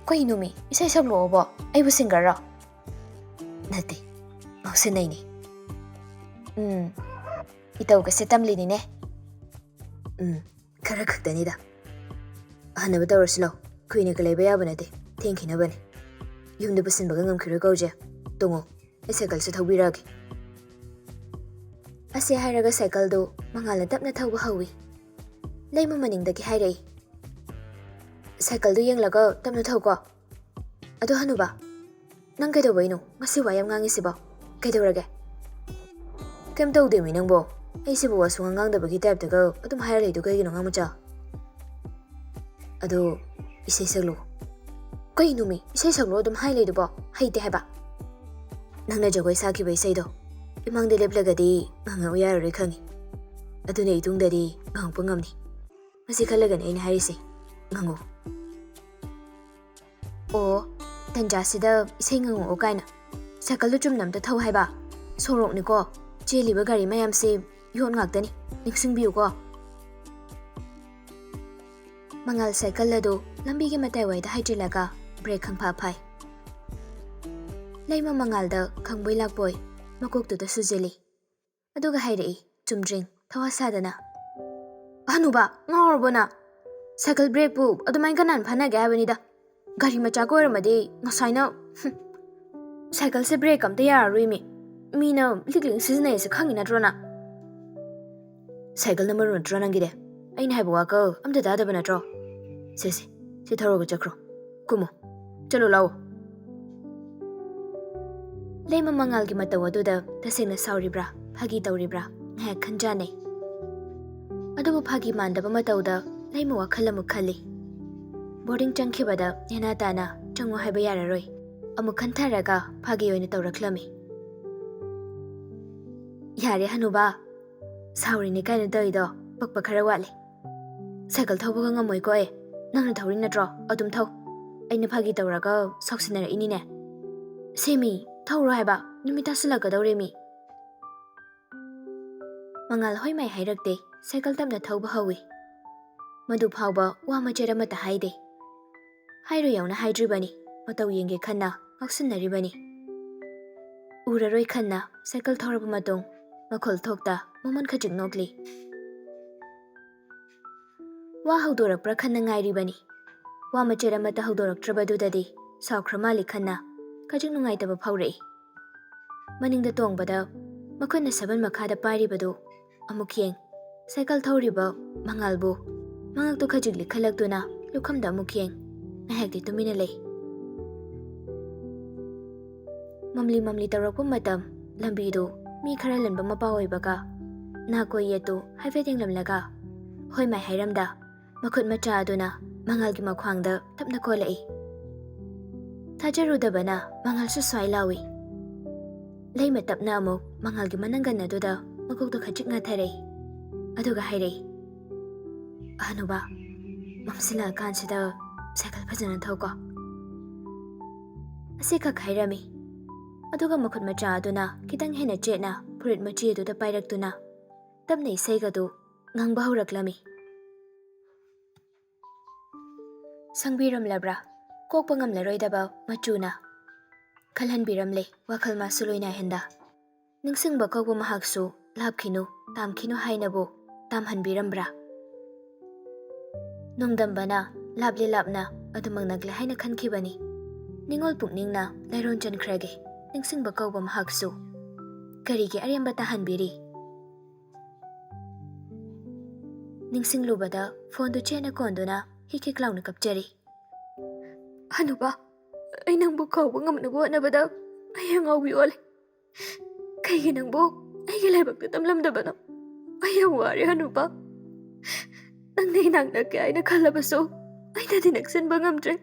ꯀꯩꯅꯣꯃꯤ, ꯏꯁꯩ ꯁꯛꯂꯛꯑꯣꯕꯣ? ꯑꯩꯕꯨ ꯁꯤꯡꯒꯔꯔꯣ? ꯅꯠꯇꯦ, ꯉꯥꯎꯁꯤꯟꯅꯩꯅꯤ꯫ ꯎꯝ, ꯏꯇꯧꯒꯁꯦ ꯇꯝꯂꯤꯅꯤꯅꯦ꯫ ꯎꯝ, ꯈꯔ ꯈꯛꯇꯅꯤꯗ꯫ ꯑꯍꯟꯅꯕ ꯇꯧꯔꯁꯤ ꯂꯥꯎ, ꯀꯨꯏꯅꯒ ꯂꯩꯕ ꯌꯥꯕ ꯅꯠꯇꯦ, ꯊꯦꯡꯈꯤꯅꯕꯅꯦ꯫ ꯌꯨꯝꯗ ꯄꯨꯁꯤꯟꯕꯒ ꯉꯝꯈꯤꯔꯣꯏ ꯀꯧꯖꯦ꯫ ꯇꯣꯡꯉꯣ, ꯑꯩ ꯁꯥꯏꯀꯜꯁꯦ ꯊꯧꯕꯤꯔꯛꯑꯒꯦ꯫ ꯑꯁꯤ ꯍꯥꯏꯔꯒ ꯁꯥꯏꯀꯜꯗꯨ ꯃꯉꯥꯜꯅ ꯇꯞꯅ ꯊꯧꯕ ꯍꯧꯏ꯫ ꯂꯩꯃ ꯃꯅꯤꯡꯗꯒꯤ ꯍꯥꯏꯔꯛꯏ, "ꯁꯥꯏꯀꯜꯗꯨ ꯌꯦꯡꯂꯒ ꯇꯞꯅ ꯊꯧꯀꯣ꯫ ꯑꯗꯣ ꯍꯅꯨꯕ, ꯅꯪ ꯀꯩꯗꯧꯕꯩꯅꯣ ꯉꯁꯤ ꯋꯥ ꯌꯥꯝ ꯉꯥꯡꯉꯤꯁꯤꯕꯣ? ꯀꯩꯗꯧꯔꯒꯦ?" "ꯀꯩꯝ ꯇꯧꯗꯦꯃꯤ ꯅꯪꯕꯣ꯫ ꯑꯩꯁꯤꯕꯨ ꯋꯥ ꯁꯨꯡꯉꯥꯡ ꯉꯥꯡꯗꯕꯒꯤ ꯇꯥꯏꯞꯇꯒ ꯑꯗꯨꯝ ꯍꯥꯏꯔ ꯂꯩꯗꯣ ꯀꯩꯒꯤꯅꯣ, ꯑꯉꯥꯡ ꯃꯆꯥ?" "ꯑꯗꯣ ꯏꯁꯩ ꯁꯛꯂꯨ꯫" "ꯀꯩꯅꯣꯃꯤ, ꯏꯁꯩ ꯁꯛꯂꯣ ꯑꯗꯨꯝ ꯍꯥꯏ ꯂꯩꯗꯨꯕꯣ? ꯍꯩꯇꯦ ꯍꯥꯏꯕ?" "ꯅꯪꯅ ꯖꯒꯣꯏ ꯁꯥꯈꯤꯕ ꯏꯁꯩꯗꯣ ꯏꯃꯥꯡꯗ ꯂꯦꯞꯂꯒꯗꯤ ꯉꯪꯉꯛꯎ ꯌꯥꯔꯔꯣꯏ ꯈꯪꯉꯤ꯫ ꯑꯗꯨꯅ ꯏꯇꯨꯡꯗꯗꯤ ꯉꯪꯉꯛꯄ ꯉꯝꯅꯤ꯫ ꯃꯁꯤ ꯈꯜꯂꯒꯅꯤ ꯑꯩꯅ ꯍꯥꯏꯔꯤꯁꯦ, ꯉꯪꯉꯨ꯫" "ꯑꯣ, ꯇꯟꯖꯥꯁꯤꯗ ꯏꯁꯩ ꯉꯪꯉꯛꯑꯣ ꯀꯥꯏꯅ꯫ ꯁꯥꯏꯀꯜꯗꯨ ꯆꯨꯝꯅ ꯑꯝꯇ ꯊꯧ ꯍꯥꯏꯕ꯫ ꯁꯣꯔꯣꯛꯅꯤꯀꯣ, ꯆꯦꯜꯂꯤꯕ ꯒꯥꯔꯤ ꯃꯌꯥꯝꯁꯦ ꯌꯣꯠ ꯉꯥꯛꯇꯅꯤ, ꯅꯤꯡꯁꯤꯡꯕꯤꯌꯨꯀꯣ꯫" ꯃꯉꯥꯜ ꯁꯥꯏꯀꯜ ꯑꯗꯨ ꯂꯝꯕꯤꯒꯤ ꯃꯇꯥꯏꯋꯥꯏꯗ ꯍꯥꯏꯖꯤꯜꯂꯒ ꯕ꯭ꯔꯦꯛ ꯈꯪꯐꯥ ꯐꯥꯏ꯫ ꯂꯩꯃ ꯃꯉꯥꯜꯗ ꯈꯪꯕꯣꯏ ꯂꯥꯛꯄꯣꯏ ꯃꯀꯣꯛꯇꯨꯗ ꯁꯨꯖꯤꯜꯂꯤ꯫ ꯑꯗꯨꯒ ꯍꯥꯏꯔꯛꯏ, ꯆꯨꯝꯗ꯭ꯔꯤꯡ, ꯊꯋꯥ ꯁꯥꯗꯅ, "ꯍꯅꯨꯕ, ꯉꯥꯎꯔꯕꯣ ꯅꯪ? ꯁꯥꯏꯀꯜ ꯕ꯭ꯔꯦꯛꯄꯨ ꯑꯗꯨꯃꯥꯏꯅ ꯀꯅꯥꯅ ꯐꯥꯅꯒꯦ ꯍꯥꯏꯕꯅꯤꯗ꯫ ꯒꯥꯔꯤ ꯃꯆꯥꯒ ꯑꯣꯏꯔꯝꯃꯗꯤ ꯉꯁꯥꯏꯅ, ꯍꯨꯝ, ꯁꯥꯏꯀꯜꯁꯦ ꯕ꯭ꯔꯦꯛ ꯑꯝꯇ ꯌꯥꯔꯔꯣꯏꯃꯤ꯫ ꯃꯤꯅ ꯂꯤꯛ ꯂꯤꯛ ꯁꯤꯖꯤꯟꯅꯩꯁꯦ ꯈꯪꯉꯤ ꯅꯠꯇ꯭ꯔꯣ ꯅꯪ?" "ꯁꯥꯏꯀꯜꯅ ꯃꯔꯨ ꯅꯠꯇ꯭ꯔꯣ ꯅꯪꯒꯤꯗꯤ? ꯑꯩꯅ ꯍꯥꯏꯕ ꯋꯥꯒ ꯑꯝꯇ ꯇꯥꯗꯕ ꯅꯠꯇ꯭ꯔꯣ? ꯁꯦ, ꯁꯦ, ꯁꯤ ꯊꯧꯔꯒ ꯆꯠꯈ꯭ꯔꯣ꯫ ꯀꯨꯝꯃꯣ꯫ ꯆꯠꯂꯣ ꯂꯥꯛꯑꯣ꯫" ꯂꯩꯃ ꯃꯉꯥꯜꯒꯤ ꯃꯇꯧ ꯑꯗꯨꯗ ꯇꯁꯦꯡꯅ ꯁꯥꯎꯔꯤꯕ꯭ꯔꯥ, ꯐꯥꯒꯤ ꯇꯧꯔꯤꯕ꯭ꯔꯥ ꯉꯥꯏꯍꯥꯛ ꯈꯟꯖꯥꯅꯩ꯫ ꯑꯗꯨꯕꯨ ꯐꯥꯒꯤ ꯃꯥꯟꯗꯕ ꯃꯇꯧꯗ ꯂꯩꯃ ꯋꯥꯈꯜ ꯑꯃꯨꯛ ꯈꯜꯂꯤ꯫ ꯕꯣꯔꯗꯤꯡ ꯆꯪꯈꯤꯕꯗ ꯅꯦꯅꯥ ꯇꯥꯅ ꯆꯪꯉꯨ ꯍꯥꯏꯕ ꯌꯥꯔꯔꯣꯏ꯫ ꯑꯃꯨꯛ ꯈꯟꯊꯔꯒ ꯐꯥꯒꯤ ꯑꯣꯏꯅ ꯇꯧꯔꯛꯂꯝꯃꯤ꯫ "ꯌꯥꯔꯦ ꯍꯅꯨꯕꯥ, ꯁꯥꯎꯔꯤꯅꯦ ꯀꯥꯏꯅ ꯇꯧꯔꯤꯗꯣ ꯄꯛꯄ ꯈꯔ ꯋꯥꯠꯂꯦ꯫ ꯁꯥꯏꯀꯜ ꯊꯧꯕꯒ ꯉꯝꯃꯣꯏꯀꯣ ꯑꯦ꯫ ꯅꯪꯅ ꯊꯧꯔꯤ ꯅꯠꯇ꯭ꯔꯣ? ꯑꯗꯨꯝ ꯊꯧ꯫ ꯑꯩꯅ ꯐꯥꯒꯤ ꯇꯧꯔꯒ ꯁꯥꯎꯁꯤꯟꯅꯔꯛꯏꯅꯤꯅꯦ꯫ ꯁꯦꯃꯤ, ꯊꯧꯔꯣ ꯍꯥꯏꯕ, ꯅꯨꯃꯤꯠ ꯇꯥꯁꯤꯜꯂꯛꯀꯗꯧꯔꯦ ꯃꯤ꯫" ꯃꯉꯥꯜ ꯍꯣꯏ ꯃꯥꯏ ꯍꯥꯏꯔꯛꯇꯦ, ꯁꯥꯏꯀꯜ ꯇꯞꯅ ꯊꯧꯕ ꯍꯧꯏ꯫ ꯃꯗꯨ ꯐꯥꯎꯕ ꯋꯥ ꯃꯆꯦꯠ ꯑꯃꯠꯇ ꯍꯥꯏꯗꯦ꯫ ꯍꯥꯏꯔꯣꯏ ꯌꯧꯅ ꯍꯥꯏꯗ꯭ꯔꯤꯕꯅꯤ, ꯃꯇꯧ ꯌꯦꯡꯒꯦ ꯈꯟꯅ ꯉꯥꯎꯁꯤꯟꯅꯔꯤꯕꯅꯤ꯫ ꯎꯔꯔꯣꯏ ꯈꯟꯅ ꯁꯥꯏꯀꯜ ꯊꯧꯔꯕ ꯃꯇꯨꯡ ꯃꯈꯨꯜ ꯊꯣꯛꯇ ꯃꯃꯟ ꯈꯖꯤꯛ ꯅꯣꯛꯂꯤ꯫ ꯋꯥ ꯍꯧꯗꯣꯔꯛꯄ꯭ꯔꯥ ꯈꯟꯅ ꯉꯥꯏꯔꯤꯕꯅꯤ꯫ ꯋꯥ ꯃꯆꯦꯠ ꯑꯃꯠꯇ ꯍꯧꯗꯣꯔꯛꯇ꯭ꯔꯕꯗꯨꯗꯗꯤ ꯁꯥꯎꯈ꯭ꯔ ꯃꯥꯜꯂꯤ ꯈꯟꯅ ꯈꯖꯤꯛ ꯅꯨꯡꯉꯥꯏꯇꯕ ꯐꯥꯎꯔꯛꯏ꯫ ꯃꯅꯤꯡꯗ ꯇꯣꯡꯕꯗ ꯃꯈꯨꯠꯅ ꯁꯕꯟ ꯃꯈꯥꯗ ꯄꯥꯏꯔꯤꯕꯗꯨ ꯑꯃꯨꯛ ꯌꯦꯡ, ꯁꯥꯏꯀꯜ ꯊꯧꯔꯤꯕ ꯃꯉꯥꯜꯕꯨ ꯃꯉꯛꯇꯨ ꯈꯖꯤꯛ ꯂꯤꯈꯠꯂꯛꯇꯨꯅ ꯂꯨꯈꯝꯗ ꯑꯃꯨꯛ ꯌꯦꯡ, ꯉꯥꯏꯍꯥꯛꯇꯤ ꯇꯨꯃꯤꯟꯅ ꯂꯩ꯫ ꯃꯝꯂꯤ ꯃꯝꯂꯤ ꯇꯧꯔꯛꯄ ꯃꯇꯝ, ꯂꯝꯕꯤꯗꯨ ꯃꯤ ꯈꯔ ꯂꯟꯕ ꯃꯄꯥ ꯑꯣꯏꯕꯒ ꯅꯥꯀꯣꯏ ꯌꯦꯠꯇꯨ ꯍꯥꯏꯐꯦꯠ ꯌꯦꯡꯂꯝꯂꯒ ꯍꯣꯏ ꯃꯥꯏ ꯍꯥꯏꯔꯝꯗ ꯃꯈꯨꯠ ꯃꯆꯥ ꯑꯗꯨꯅ ꯃꯉꯥꯜꯒꯤ ꯃꯈ꯭ꯋꯥꯡꯗ ꯇꯞꯅ ꯀꯣꯜꯂꯛꯏ꯫ ꯊꯥꯖꯔꯨꯗꯕꯅ ꯃꯉꯥꯜꯁꯨ ꯁ꯭ꯋꯥꯏ ꯂꯥꯎꯏ꯫ ꯂꯩꯃ ꯇꯞꯅ ꯑꯃꯨꯛ ꯃꯉꯥꯜꯒꯤ ꯃꯅꯪꯒꯟ ꯑꯗꯨꯗ ꯃꯀꯣꯛꯇꯣ ꯈꯖꯤꯛ ꯉꯥꯊꯔꯛꯏ꯫ ꯑꯗꯨꯒ ꯍꯥꯏꯔꯛꯏ, "ꯑꯍꯅꯨꯕ, ꯃꯝꯁꯤꯜꯂꯛꯑꯀꯥꯟꯁꯤꯗ ꯁꯥꯏꯀꯜ ꯐꯖꯅ ꯊꯧꯀꯣ꯫" ꯑꯁꯤꯈꯛ ꯍꯥꯏꯔꯝꯃꯤ꯫ ꯑꯗꯨꯒ ꯃꯈꯨꯠ ꯃꯆꯥ ꯑꯗꯨꯅ ꯈꯤꯇꯪ ꯍꯦꯟꯅ ꯆꯦꯠꯅ ꯐꯨꯔꯤꯠ ꯃꯆꯤ ꯑꯗꯨꯗ ꯄꯥꯏꯔꯛꯇꯨꯅ ꯇꯞꯅ ꯏꯁꯩꯒꯗꯨ ꯉꯪꯕ ꯍꯧꯔꯛꯂꯝꯃꯤ꯫ ꯁꯪꯕꯤꯔꯝꯂꯕ꯭ꯔꯥ? ꯀꯣꯛꯄ ꯉꯝꯂꯔꯣꯏꯗꯕ ꯃꯆꯨꯅ ꯈꯜꯍꯟꯕꯤꯔꯝꯂꯦ ꯋꯥꯈꯜ ꯃꯥꯁꯨ ꯂꯣꯏꯅꯥꯏꯍꯟꯗ꯫ ꯅꯤꯡꯁꯤꯡꯕ ꯀꯧꯕ ꯃꯍꯥꯛꯁꯨ ꯂꯥꯞꯈꯤꯅꯨ, ꯇꯥꯝꯈꯤꯅꯨ ꯍꯥꯏꯅꯕꯨ ꯇꯥꯝꯍꯟꯕꯤꯔꯝꯕ꯭ꯔꯥ? ꯅꯣꯡꯗꯝꯕꯅ ꯂꯥꯞꯂꯦ ꯂꯥꯞꯅ ꯑꯗꯨꯃꯛ ꯅꯛꯂꯦ ꯍꯥꯏꯅ ꯈꯟꯈꯤꯕꯅꯤ꯫ ꯅꯤꯡꯉꯣꯜ ꯄꯨꯛꯅꯤꯡꯅ ꯂꯩꯔꯣꯟ ꯆꯟꯈ꯭ꯔꯒꯦ, ꯅꯤꯡꯁꯤꯡꯕ ꯀꯧꯕ ꯃꯍꯥꯛꯁꯨ ꯀꯔꯤꯒꯤ ꯑꯔꯦꯝꯕ ꯇꯥꯍꯟꯕꯤꯔꯤ? ꯅꯤꯡꯁꯤꯡꯂꯨꯕꯗ ꯐꯣꯟꯗꯨ ꯆꯦꯠꯅ ꯀꯣꯟꯗꯨꯅ ꯍꯤꯛ ꯍꯤꯛ ꯂꯥꯎꯅ ꯀꯞꯆꯔꯤ꯫ "ꯍꯅꯨꯕ, ꯑꯩ ꯅꯪꯕꯨ ꯀꯥꯎꯕ ꯉꯝꯅꯕ ꯍꯣꯠꯅꯕꯗ ꯑꯩ ꯑꯉꯥꯎꯕꯤ ꯑꯣꯜꯂꯦ꯫ ꯀꯩꯒꯤ ꯅꯪꯕꯨ ꯑꯩꯒꯤ ꯂꯥꯏꯕꯛꯇ ꯇꯝꯂꯝꯗꯕꯅꯣ? ꯑꯩ ꯌꯥꯝ ꯋꯥꯔꯦ ꯍꯅꯨꯕ꯫ ꯅꯪꯅ ꯏꯅꯥꯛ ꯅꯛꯀꯦ ꯍꯥꯏꯅ ꯈꯜꯂꯕꯁꯨ ꯑꯩꯅꯗꯤ ꯅꯛꯁꯤꯟꯕ ꯉꯝꯗ꯭ꯔꯦ꯫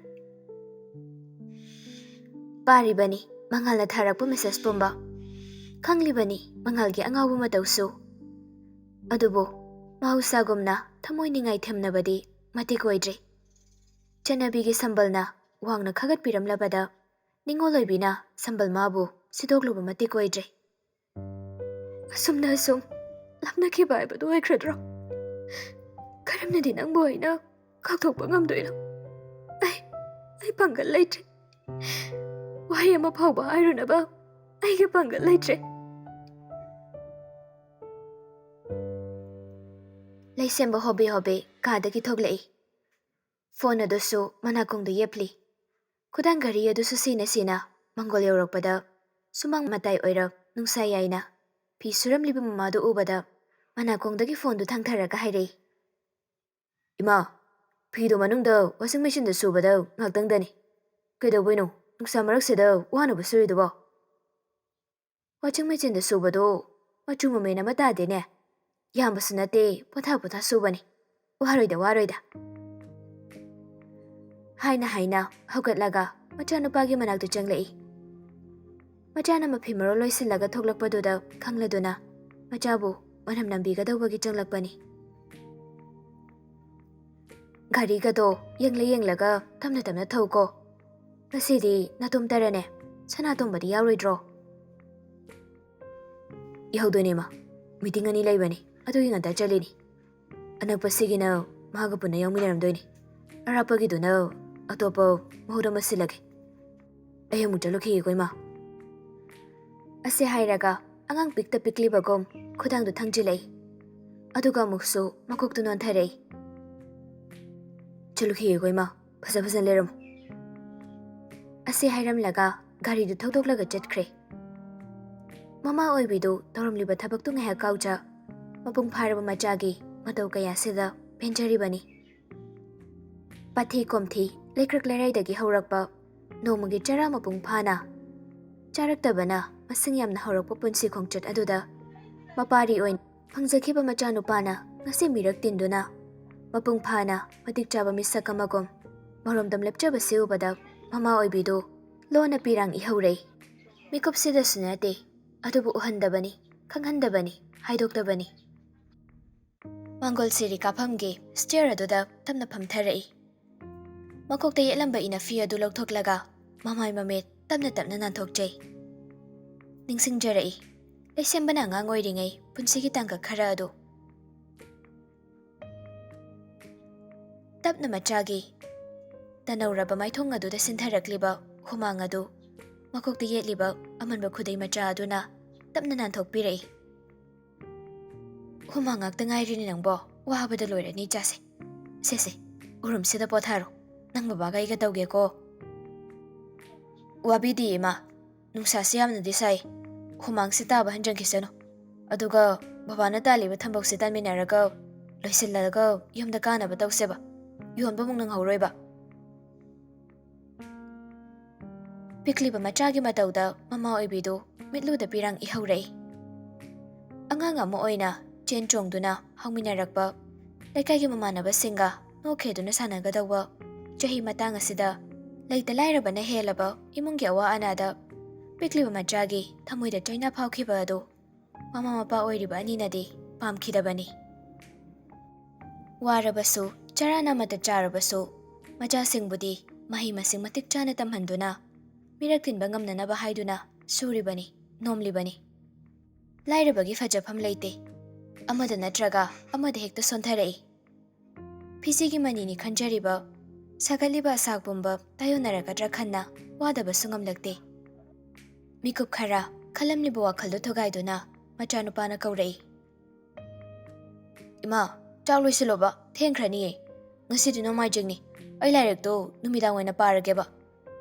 ꯄꯥꯔꯤꯕꯅꯤ ꯃꯉꯥꯜꯅ ꯊꯥꯔꯛꯄ ꯃꯦꯁꯦꯖ ꯄꯨꯝꯕ꯫ ꯈꯪꯂꯤꯕꯅꯤ ꯃꯉꯥꯜꯒꯤ ꯑꯉꯥꯎꯕ ꯃꯇꯧꯁꯨ꯫ ꯑꯗꯨꯕꯨ ꯃꯍꯧꯁꯥꯒꯨꯝꯅ ꯊꯃꯣꯏ ꯅꯤꯡꯉꯥꯏ ꯊꯦꯝꯅꯕꯗꯤ ꯃꯇꯤꯛ ꯑꯣꯏꯗ꯭ꯔꯤ꯫ ꯆꯠꯅꯕꯤꯒꯤ ꯁꯝꯕꯜꯅ ꯋꯥꯡꯅ ꯈꯥꯒꯠꯄꯤꯔꯝꯂꯕꯗ ꯅꯤꯡꯉꯣꯜ ꯑꯣꯏꯕꯤꯅ ꯁꯝꯕꯜ ꯃꯥꯕꯨ ꯁꯤꯗꯣꯛꯂꯨꯕ ꯃꯇꯤꯛ ꯑꯣꯏꯗ꯭ꯔꯤ꯫ ꯑꯁꯨꯝꯅ ꯑꯁꯨꯝ ꯂꯥꯞꯅꯈꯤꯕ ꯍꯥꯏꯕꯗꯨ ꯑꯣꯏꯈ꯭ꯔꯗ꯭ꯔꯣ? ꯀꯔꯝꯅꯗꯤ ꯅꯪꯕꯨ ꯑꯩꯅ ꯀꯥꯎꯊꯣꯛꯄ ꯉꯝꯗꯣꯏꯅꯣ? ꯑꯩ, ꯑꯩ ꯄꯥꯡꯒꯜ ꯂꯩꯇ꯭ꯔꯦ꯫ ꯋꯥꯍꯩ ꯑꯃ ꯐꯥꯎꯕ ꯍꯥꯏꯔꯨꯅꯕ ꯑꯩꯒꯤ ꯄꯥꯡꯒꯜ ꯂꯩꯇ꯭ꯔꯦ꯫ ꯂꯩꯁꯦꯝꯕ ꯍꯣꯕꯦ ꯍꯣꯕꯦ ꯀꯥꯗꯒꯤ ꯊꯣꯛꯂꯛꯏ꯫ ꯐꯣꯟ ꯑꯗꯨꯁꯨ ꯃꯅꯥꯀꯣꯡꯗ ꯌꯦꯞꯂꯤ꯫ ꯈꯨꯗꯥꯡ ꯘꯔꯤ ꯑꯗꯨꯁꯨ ꯁꯤꯅ ꯁꯤꯅ ꯃꯪꯒꯣꯜ ꯌꯧꯔꯛꯄꯗ ꯁꯨꯃꯥꯡ ꯃꯇꯥꯏ ꯑꯣꯏꯔꯞ ꯅꯨꯡꯁꯥ ꯌꯥꯏꯅ ꯐꯤ ꯁꯨꯔꯝꯂꯤꯕ ꯃꯃꯥꯗꯨ ꯎꯕꯗ ꯃꯅꯥꯀꯣꯡꯗꯒꯤ ꯐꯣꯟꯗꯨ ꯊꯥꯡꯊꯔꯒ ꯍꯥꯏꯔꯛꯏ, "ꯏꯃꯥ, ꯐꯤꯗꯨ ꯃꯅꯨꯡꯗ ꯋꯥꯁꯤꯡ ꯃꯦꯆꯤꯟꯗ ꯁꯨꯕꯗ ꯉꯥꯛꯇꯪꯗꯅꯤ꯫ ꯀꯩꯗꯧꯕꯩꯅꯣ ꯅꯨꯡꯁꯥ ꯃꯔꯛꯁꯤꯗ ꯋꯥꯅꯕ ꯁꯨꯔꯤꯗꯨꯕꯣ?" ꯋꯥꯁꯤꯡ ꯃꯦꯆꯤꯟꯗ ꯁꯨꯕꯗꯣ ꯃꯆꯨ ꯃꯃꯦꯟ ꯑꯃ ꯇꯥꯗꯦꯅꯦ꯫ ꯌꯥꯝꯕꯁꯨ ꯅꯠꯇꯦ, ꯄꯣꯊꯥ ꯄꯣꯊꯥ ꯁꯨꯕꯅꯤ꯫ ꯋꯥꯔꯣꯏꯗ, ꯋꯥꯔꯣꯏꯗ꯫ ꯍꯥꯏꯅ ꯍꯥꯏꯅ ꯍꯧꯒꯠꯂꯒ ꯃꯆꯥꯅꯨꯄꯥꯒꯤ ꯃꯅꯥꯛꯇ ꯆꯪꯂꯛꯏ꯫ ꯃꯆꯥꯅ ꯃꯐꯤ ꯃꯔꯣꯜ ꯂꯣꯏꯁꯤꯜꯂꯒ ꯊꯣꯛꯂꯛꯄꯗꯨꯗ ꯈꯪꯂꯗꯨꯅ ꯃꯆꯥꯕꯨ ꯃꯅꯝ ꯅꯝꯕꯤꯒꯗꯧꯕꯒꯤ ꯆꯪꯂꯛꯄꯅꯤ꯫ "ꯘꯔꯤꯒꯗꯣ ꯌꯦꯡꯂ ꯌꯦꯡꯂꯒ ꯇꯞꯅ ꯇꯞꯅ ꯊꯧꯀꯣ꯫ ꯉꯁꯤꯗꯤ ꯅꯇꯣꯝꯇꯔꯅꯦ? ꯁꯅꯥꯇꯣꯝꯕꯗꯤ ꯌꯥꯎꯔꯣꯏꯗ꯭ꯔꯣ?" "ꯌꯥꯎꯗꯣꯏꯅꯦ ꯏꯃꯥ, ꯃꯤꯇꯤꯡ ꯑꯅꯤ ꯂꯩꯕꯅꯤ, ꯑꯗꯨꯒꯤ ꯉꯟꯇꯥ ꯆꯠꯂꯤꯅꯤ꯫ ꯑꯅꯛꯄꯁꯤꯒꯤꯅ ꯃꯥꯒ ꯄꯨꯟꯅ ꯌꯥꯎꯃꯤꯟꯅꯔꯝꯗꯣꯏꯅꯤ, ꯑꯔꯥꯞꯄꯒꯤꯗꯨꯅ ꯑꯇꯣꯞꯄ ꯃꯍꯨꯠ ꯑꯃ ꯁꯤꯜꯂꯒꯦ꯫ ꯑꯩ ꯑꯃꯨꯛ ꯆꯠꯂꯨꯈꯤꯒꯦꯀꯣ ꯏꯃꯥ꯫" ꯑꯁꯤ ꯍꯥꯏꯔꯒ ꯑꯉꯥꯡ ꯄꯤꯛꯇ ꯄꯤꯛꯂꯤꯕꯒꯨꯝ ꯈꯨꯗꯥꯡꯗꯨ ꯊꯥꯡꯖꯤꯜꯂꯛꯏ꯫ ꯑꯗꯨꯒ ꯑꯃꯨꯛꯁꯨ ꯃꯀꯣꯛꯇꯨ ꯅꯣꯟꯊꯔꯛꯏ꯫ "ꯆꯠꯂꯨꯈꯤꯒꯦꯀꯣ ꯏꯃꯥ, ꯐꯖ ꯐꯖꯅ ꯂꯩꯔꯝꯃꯨ꯫" ꯑꯁꯤ ꯍꯥꯏꯔꯝꯂꯒ ꯒꯥꯔꯤꯗꯨ ꯊꯧꯗꯣꯛꯂꯒ ꯆꯠꯈ꯭ꯔꯦ꯫ ꯃꯃꯥ ꯑꯣꯏꯕꯤꯗꯨ ꯇꯧꯔꯝꯂꯤꯕ ꯊꯕꯛꯇꯨ ꯉꯥꯏꯍꯥꯛ ꯀꯥꯎꯖ ꯃꯄꯨꯡ ꯐꯥꯔꯕ ꯃꯆꯥꯒꯤ ꯃꯇꯧ ꯀꯌꯥꯁꯤꯗ ꯄꯦꯟꯖꯔꯤꯕꯅꯤ꯫ ꯄꯥꯊꯤ ꯀꯣꯝꯊꯤ, ꯂꯩꯀ꯭ꯔꯛ ꯂꯩꯔꯥꯏꯗꯒꯤ ꯍꯧꯔꯛꯄ ꯅꯣꯡꯃꯒꯤ ꯆꯔꯥ ꯃꯄꯨꯡ ꯐꯥꯅ ꯆꯥꯔꯛꯇꯕꯅ ꯃꯁꯤꯡ ꯌꯥꯝꯅ ꯍꯧꯔꯛꯄ ꯄꯨꯟꯁꯤ ꯈꯣꯡꯆꯠ ꯑꯗꯨꯗ ꯃꯄꯥꯔꯤ ꯑꯣꯏꯅ ꯐꯪꯖꯈꯤꯕ ꯃꯆꯥꯅꯨꯄꯥꯅ ꯉꯁꯤ ꯃꯤꯔꯛ ꯇꯤꯟꯗꯨꯅ ꯃꯄꯨꯡ ꯐꯥꯅ ꯃꯇꯤꯛ ꯆꯥꯕ ꯃꯤꯁꯛ ꯑꯃꯒꯨꯝ ꯃꯔꯣꯝꯗꯣꯝ ꯂꯦꯞꯆꯕꯁꯤ ꯎꯕꯗ ꯃꯃꯥ ꯑꯣꯏꯕꯤꯗꯨ ꯂꯣꯟꯅ ꯄꯤꯔꯥꯡ ꯏꯍꯧꯔꯦ꯫ ꯃꯤꯀꯨꯞꯁꯤꯗꯁꯨ ꯅꯠꯇꯦ, ꯑꯗꯨꯕꯨ ꯎꯍꯟꯗꯕꯅꯤ, ꯈꯪꯍꯟꯗꯕꯅꯤ, ꯍꯥꯏꯗꯣꯛꯇꯕꯅꯤ꯫ ꯃꯥꯡꯒꯣꯜ ꯁꯤꯔꯤ ꯀꯥꯐꯝꯒꯤ ꯁ꯭ꯇꯦꯌꯔ ꯑꯗꯨꯗ ꯇꯞꯅ ꯐꯝꯊꯔꯛꯏ꯫ ꯃꯀꯣꯛꯇ ꯌꯦꯠꯂꯝꯕ ꯏꯅꯐꯤ ꯑꯗꯨ ꯂꯧꯊꯣꯛꯂꯒ ꯃꯃꯥꯏ ꯃꯃꯤꯠ ꯇꯞꯅ ꯇꯞꯅ ꯅꯥꯟꯊꯣꯛꯆꯩ꯫ ꯅꯤꯡꯁꯤꯡꯖꯔꯛꯏ, ꯂꯩꯁꯦꯝꯕꯅ ꯑꯉꯥꯡ ꯑꯣꯏꯔꯤꯉꯩ ꯄꯨꯟꯁꯤꯒꯤ ꯇꯥꯡꯀꯛ ꯈꯔ ꯑꯗꯨ꯫ ꯇꯞꯅ ꯃꯆꯥꯒꯤ ꯇꯅꯧꯔꯕ ꯃꯥꯏꯊꯣꯡ ꯑꯗꯨꯗ ꯁꯤꯟꯊꯔꯛꯂꯤꯕ ꯍꯨꯃꯥꯡ ꯑꯗꯨ ꯃꯀꯣꯛꯇ ꯌꯦꯠꯂꯤꯕ ꯑꯃꯟꯕ ꯈꯨꯗꯩ ꯃꯆꯥ ꯑꯗꯨꯅ ꯇꯞꯅ ꯅꯥꯟꯊꯣꯛꯄꯤꯔꯛꯏ꯫ "ꯍꯨꯃꯥꯡ ꯉꯥꯛꯇ ꯉꯥꯏꯔꯤꯅꯦ ꯅꯪꯕꯣ, ꯋꯥꯕꯗ ꯂꯣꯏꯔꯅꯤ ꯏꯆꯥꯁꯦ꯫ ꯁꯦ ꯁꯦ, ꯎꯔꯨꯝꯁꯤꯗ ꯄꯣꯊꯥꯔꯣ, ꯅꯪ ꯕꯕꯥꯒ ꯑꯩꯒ ꯇꯧꯒꯦꯀꯣ꯫" "ꯋꯥꯕꯤꯗꯦ ꯏꯃꯥ, ꯅꯨꯡꯁꯥꯁꯤ ꯌꯥꯝꯅꯗꯤ ꯁꯥꯏ, ꯍꯨꯃꯥꯡꯁꯤ ꯇꯥꯕ ꯍꯟꯖꯟꯈꯤꯁꯅꯨ꯫ ꯑꯗꯨꯒ ꯕꯕꯥꯅ ꯇꯥꯜꯂꯤꯕ ꯊꯕꯛꯁꯤ ꯇꯥꯟꯃꯤꯟꯅꯔꯒ ꯂꯣꯏꯁꯤꯜꯂꯒ ꯌꯨꯝꯗ ꯀꯥꯅꯕ ꯇꯧꯁꯦꯕ, ꯌꯣꯟꯕꯃꯨꯛ ꯅꯪꯍꯧꯔꯣꯏꯕ꯫" ꯄꯤꯛꯂꯤꯕ ꯃꯆꯥꯒꯤ ꯃꯇꯧꯗ ꯃꯃꯥ ꯑꯣꯏꯕꯤꯗꯨ ꯃꯤꯠꯂꯨꯗ ꯄꯤꯔꯥꯡ ꯏꯍꯧꯔꯛꯏ꯫ ꯑꯉꯥꯡ ꯑꯃ ꯑꯣꯏꯅ ꯆꯦꯟ ꯆꯣꯡꯗꯨꯅ ꯍꯧꯃꯤꯟꯅꯔꯛꯄ ꯂꯩꯀꯥꯏꯒꯤ ꯃꯃꯥꯟꯅꯕꯁꯤꯡꯒ ꯅꯣꯛꯈꯦꯗꯨꯅ ꯁꯥꯟꯅꯒꯗꯧꯕ ꯆꯍꯤ ꯃꯇꯥꯡ ꯑꯁꯤꯗ, ꯂꯩꯇ ꯂꯥꯏꯔꯕꯅ ꯍꯦꯜꯂꯕ ꯏꯃꯨꯡꯒꯤ ꯑꯋꯥ ꯑꯅꯥꯗ ꯄꯤꯛꯂꯤꯕ ꯃꯆꯥꯒꯤ ꯊꯃꯣꯏꯗ ꯆꯩꯅꯥ ꯐꯥꯎꯈꯤꯕ ꯑꯗꯨ ꯃꯃꯥ ꯃꯄꯥ ꯑꯣꯏꯔꯤꯕ ꯑꯅꯤꯅꯗꯤ ꯄꯥꯝꯈꯤꯗꯕꯅꯤ꯫ ꯋꯥꯔꯕꯁꯨ, ꯆꯔꯥ ꯅꯥꯝꯃꯇ ꯆꯥꯔꯕꯁꯨ, ꯃꯆꯥꯁꯤꯡꯕꯨꯗꯤ ꯃꯍꯩ ꯃꯁꯤꯡ ꯃꯇꯤꯛ ꯆꯥꯅ ꯇꯝꯍꯟꯗꯨꯅ ꯃꯤꯔꯛ ꯇꯤꯟꯕ ꯉꯝꯅꯅꯕ ꯍꯥꯏꯗꯨꯅ ꯁꯨꯔꯤꯕꯅꯤ, ꯅꯣꯝꯂꯤꯕꯅꯤ꯫ ꯂꯥꯏꯔꯕꯒꯤ ꯐꯖꯐꯝ ꯂꯩꯇꯦ꯫ ꯑꯃꯗ ꯅꯠꯇ꯭ꯔꯒ ꯑꯃꯗ ꯍꯦꯛꯇ ꯁꯣꯟꯊꯔꯛꯏ꯫ ꯐꯤꯖꯤꯒꯤ ꯃꯅꯤꯅꯤ ꯈꯟꯖꯔꯤꯕ, ꯁꯥꯒꯠꯂꯤꯕ ꯑꯁꯥ ꯄꯨꯝꯕ ꯇꯥꯏꯌꯣꯟꯅꯔꯒꯗ꯭ꯔꯥ ꯈꯟꯅ ꯋꯥꯗꯕꯁꯨ ꯉꯝꯂꯛꯇꯦ꯫ ꯃꯤꯀꯨꯞ ꯈꯔ ꯈꯜꯂꯝꯂꯤꯕ ꯋꯥꯈꯜꯗꯨ ꯊꯨꯒꯥꯏꯗꯨꯅ ꯃꯆꯥꯅꯨꯄꯥꯅ ꯀꯧꯔꯛꯏ꯫ "ꯏꯃꯥ, ꯆꯥꯛ ꯂꯣꯏꯁꯤꯜꯂꯣꯕ, ꯊꯦꯡꯈ꯭ꯔꯅꯤꯌꯦ꯫ ꯉꯁꯤꯗꯤ ꯅꯣꯡꯃꯥꯏꯖꯤꯡꯅꯤ, ꯑꯩ ꯂꯥꯏꯔꯤꯛꯇꯨ ꯅꯨꯃꯤꯗꯥꯡ ꯑꯣꯏꯅ ꯄꯥꯔꯒꯦꯕ꯫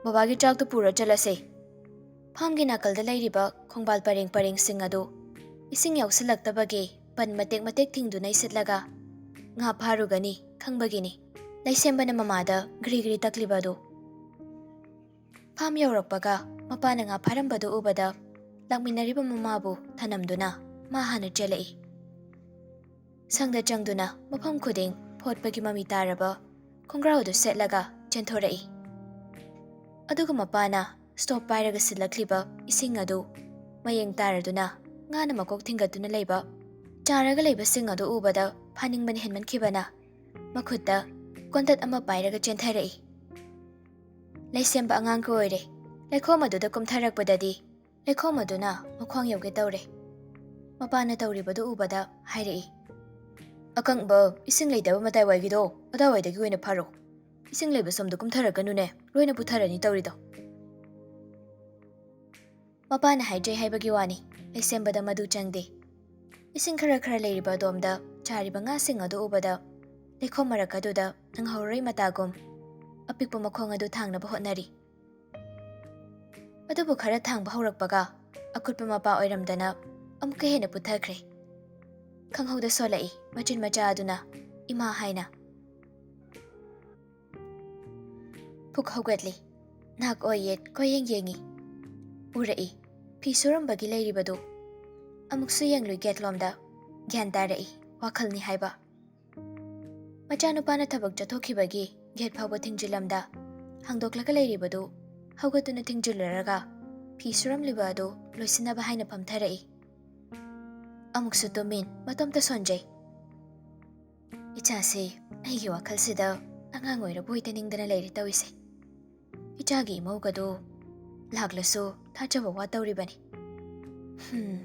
ꯕꯕꯥꯒꯤ ꯆꯥꯛꯇꯨ ꯄꯨꯔ ꯆꯠꯂꯁꯦ꯫" ꯐꯥꯝꯒꯤ ꯅꯥꯀꯜꯗ ꯂꯩꯔꯤꯕ ꯈꯣꯡꯕꯥꯜ ꯄꯔꯦꯡ ꯄꯔꯦꯡꯁꯤꯡ ꯑꯗꯨ ꯏꯁꯤꯡ ꯌꯥꯎꯁꯤꯜꯂꯛꯇꯕꯒꯤ ꯄꯟ ꯃꯇꯦꯛ ꯃꯇꯦꯛ ꯊꯤꯡꯗꯨꯅ ꯏꯁꯤꯠꯂꯒ ꯉꯥ ꯐꯥꯔꯨꯒꯅꯤ ꯈꯪꯕꯒꯤꯅꯤ ꯂꯩꯁꯦꯝꯕꯅ ꯃꯃꯥꯗ ꯒ꯭ꯔꯤ ꯒ꯭ꯔꯤ ꯇꯛꯂꯤꯕ ꯑꯗꯨ꯫ ꯐꯥꯝ ꯌꯧꯔꯛꯄꯒ ꯃꯄꯥꯅ ꯉꯥ ꯐꯥꯔꯝꯕꯗꯨ ꯎꯕꯗ ꯂꯥꯛꯃꯤꯟꯅꯔꯤꯕ ꯃꯃꯥꯕꯨ ꯊꯅꯝꯗꯨꯅ ꯃꯥ ꯍꯥꯟꯅ ꯆꯦꯜꯂꯛꯏ꯫ ꯁꯪꯗ ꯆꯪꯗꯨꯅ ꯃꯐꯝ ꯈꯨꯗꯤꯡ ꯐꯣꯠꯄꯒꯤ ꯃꯃꯤ ꯇꯥꯔꯕ ꯈꯣꯡꯒ꯭ꯔꯥꯎ ꯑꯗꯨ ꯁꯦꯠꯂꯒ ꯆꯦꯟꯊꯣꯔꯛꯏ꯫ ꯑꯗꯨꯒ ꯃꯄꯥꯅ ꯁ꯭ꯇꯣꯞ ꯄꯥꯏꯔꯒ ꯁꯤꯜꯂꯛꯂꯤꯕ ꯏꯁꯤꯡ ꯑꯗꯨ ꯃꯌꯦꯡ ꯇꯥꯔꯗꯨꯅ ꯉꯥꯅ ꯃꯀꯣꯛ ꯊꯤꯡꯒꯠꯇꯨꯅ ꯂꯩꯕ ꯆꯥꯔꯒ ꯂꯩꯕꯁꯤꯡ ꯑꯗꯨ ꯎꯕꯗ ꯐꯥꯅꯤꯡꯕꯅ ꯍꯦꯟꯃꯟꯈꯤꯕꯅ ꯃꯈꯨꯠꯇ ꯀꯣꯟꯇꯠ ꯑꯃ ꯄꯥꯏꯔꯒ ꯆꯦꯟꯊꯔꯛꯏ꯫ ꯂꯩꯁꯦꯝꯕ ꯑꯉꯥꯡꯒ ꯑꯣꯏꯔꯦ꯫ ꯂꯩꯈꯣꯝ ꯑꯗꯨꯗ ꯀꯨꯝꯊꯔꯛꯄꯗꯗꯤ ꯂꯩꯈꯣꯝ ꯑꯗꯨꯅ ꯃꯈ꯭ꯋꯥꯡ ꯌꯧꯒꯦ ꯇꯧꯔꯦ꯫ ꯃꯄꯥꯅ ꯇꯧꯔꯤꯕꯗꯨ ꯎꯕꯗ ꯍꯥꯏꯔꯛꯏ, "ꯑꯀꯪꯕ ꯏꯁꯤꯡ ꯂꯩꯇꯕ ꯃꯇꯥꯏꯋꯥꯏꯒꯤꯗꯣ ꯑꯗꯥꯏꯋꯥꯏꯗꯒꯤ ꯑꯣꯏꯅ ꯐꯥꯔꯣ꯫ ꯏꯁꯤꯡ ꯂꯩꯕ ꯁꯣꯝꯗ ꯀꯨꯝꯊꯔꯛꯀꯅꯨꯅꯦ, ꯂꯣꯏꯅ ꯄꯨꯊꯔꯅꯤ ꯇꯧꯔꯤꯗꯣ꯫" ꯃꯄꯥꯅ ꯍꯥꯏꯗ꯭ꯔꯦ ꯍꯥꯏꯕꯒꯤ ꯋꯥꯅꯤ, ꯂꯩꯁꯦꯝꯕꯗ ꯃꯗꯨ ꯆꯪꯗꯦ꯫ ꯏꯁꯤꯡ ꯈꯔ ꯈꯔ ꯂꯩꯔꯤꯕ ꯑꯗꯣꯝꯗ ꯆꯥꯔꯤꯕ ꯉꯥꯁꯤꯡ ꯑꯗꯨ ꯎꯕꯗ ꯂꯩꯈꯣꯝ ꯃꯔꯛ ꯑꯗꯨꯗ ꯅꯪꯍꯧꯔꯣꯏ ꯃꯇꯥꯒꯨꯝ ꯑꯄꯤꯛꯄ ꯃꯈꯣꯡ ꯑꯗꯨ ꯊꯥꯡꯅꯕ ꯍꯣꯠꯅꯔꯤ꯫ ꯑꯗꯨꯕꯨ ꯈꯔ ꯊꯥꯡꯕ ꯍꯧꯔꯛꯄꯒ ꯑꯀꯨꯠꯄ ꯃꯄꯥ ꯑꯣꯏꯔꯝꯗꯅ ꯑꯃꯨꯛꯀ ꯍꯦꯟꯅ ꯄꯨꯊꯈ꯭ꯔꯦ꯫ ꯈꯪꯍꯧꯗ ꯁꯣꯜꯂꯛꯏ ꯃꯆꯤꯟ ꯃꯆꯥ ꯑꯗꯨꯅ, "ꯏꯃꯥ" ꯍꯥꯏꯅ꯫ ꯄꯨꯛ ꯍꯧꯒꯠꯂꯤ꯫ ꯅꯥꯛ ꯑꯣꯏ ꯌꯦꯠ ꯀꯣꯏꯌꯦꯡ ꯌꯦꯡꯉꯤ꯫ ꯎꯔꯛꯏ ꯐꯤ ꯁꯨꯔꯝꯕꯒꯤ ꯂꯩꯔꯤꯕꯗꯨ꯫ ꯑꯃꯨꯛꯁꯨ ꯌꯦꯡꯂꯨꯏ ꯒꯦꯠꯂꯣꯝꯗ꯫ ꯒ꯭ꯌꯥꯟ ꯇꯥꯔꯛꯏ ꯋꯥꯈꯜꯅꯤ ꯍꯥꯏꯕ꯫ ꯃꯆꯥꯅꯨꯄꯥꯅ ꯊꯕꯛ ꯆꯠꯊꯣꯛꯈꯤꯕꯒꯤ ꯒꯦꯠ ꯐꯥꯎꯕ ꯊꯤꯡꯖꯤꯜꯂꯝꯗ ꯍꯥꯡꯗꯣꯛꯂꯒ ꯂꯩꯔꯤꯕꯗꯨ ꯍꯧꯒꯠꯇꯨꯅ ꯊꯤꯡꯖꯤꯜꯂꯨꯔꯒ ꯐꯤ ꯁꯨꯔꯝꯂꯤꯕ ꯑꯗꯨ ꯂꯣꯏꯁꯤꯟꯅꯕ ꯍꯥꯏꯅ ꯐꯝꯊꯔꯛꯏ꯫ ꯑꯃꯨꯛꯁꯨ ꯇꯨꯃꯤꯟ ꯃꯇꯣꯝꯇ ꯁꯣꯟꯖꯩ꯫ ꯏꯆꯥꯁꯤ ꯑꯩꯒꯤ ꯋꯥꯈꯜꯁꯤꯗ ꯑꯉꯥꯡ ꯑꯣꯏꯔꯕꯣꯏ ꯇꯅꯤꯡꯗꯅ ꯂꯩꯔꯦ ꯇꯧꯔꯤꯁꯦ꯫ ꯏꯆꯥꯒꯤ ꯏꯃꯧꯒꯗꯣ ꯂꯥꯛꯂꯁꯨ ꯊꯥꯖꯕ ꯋꯥꯠꯇꯧꯔꯤꯕꯅꯤ꯫ ꯍꯨꯝ,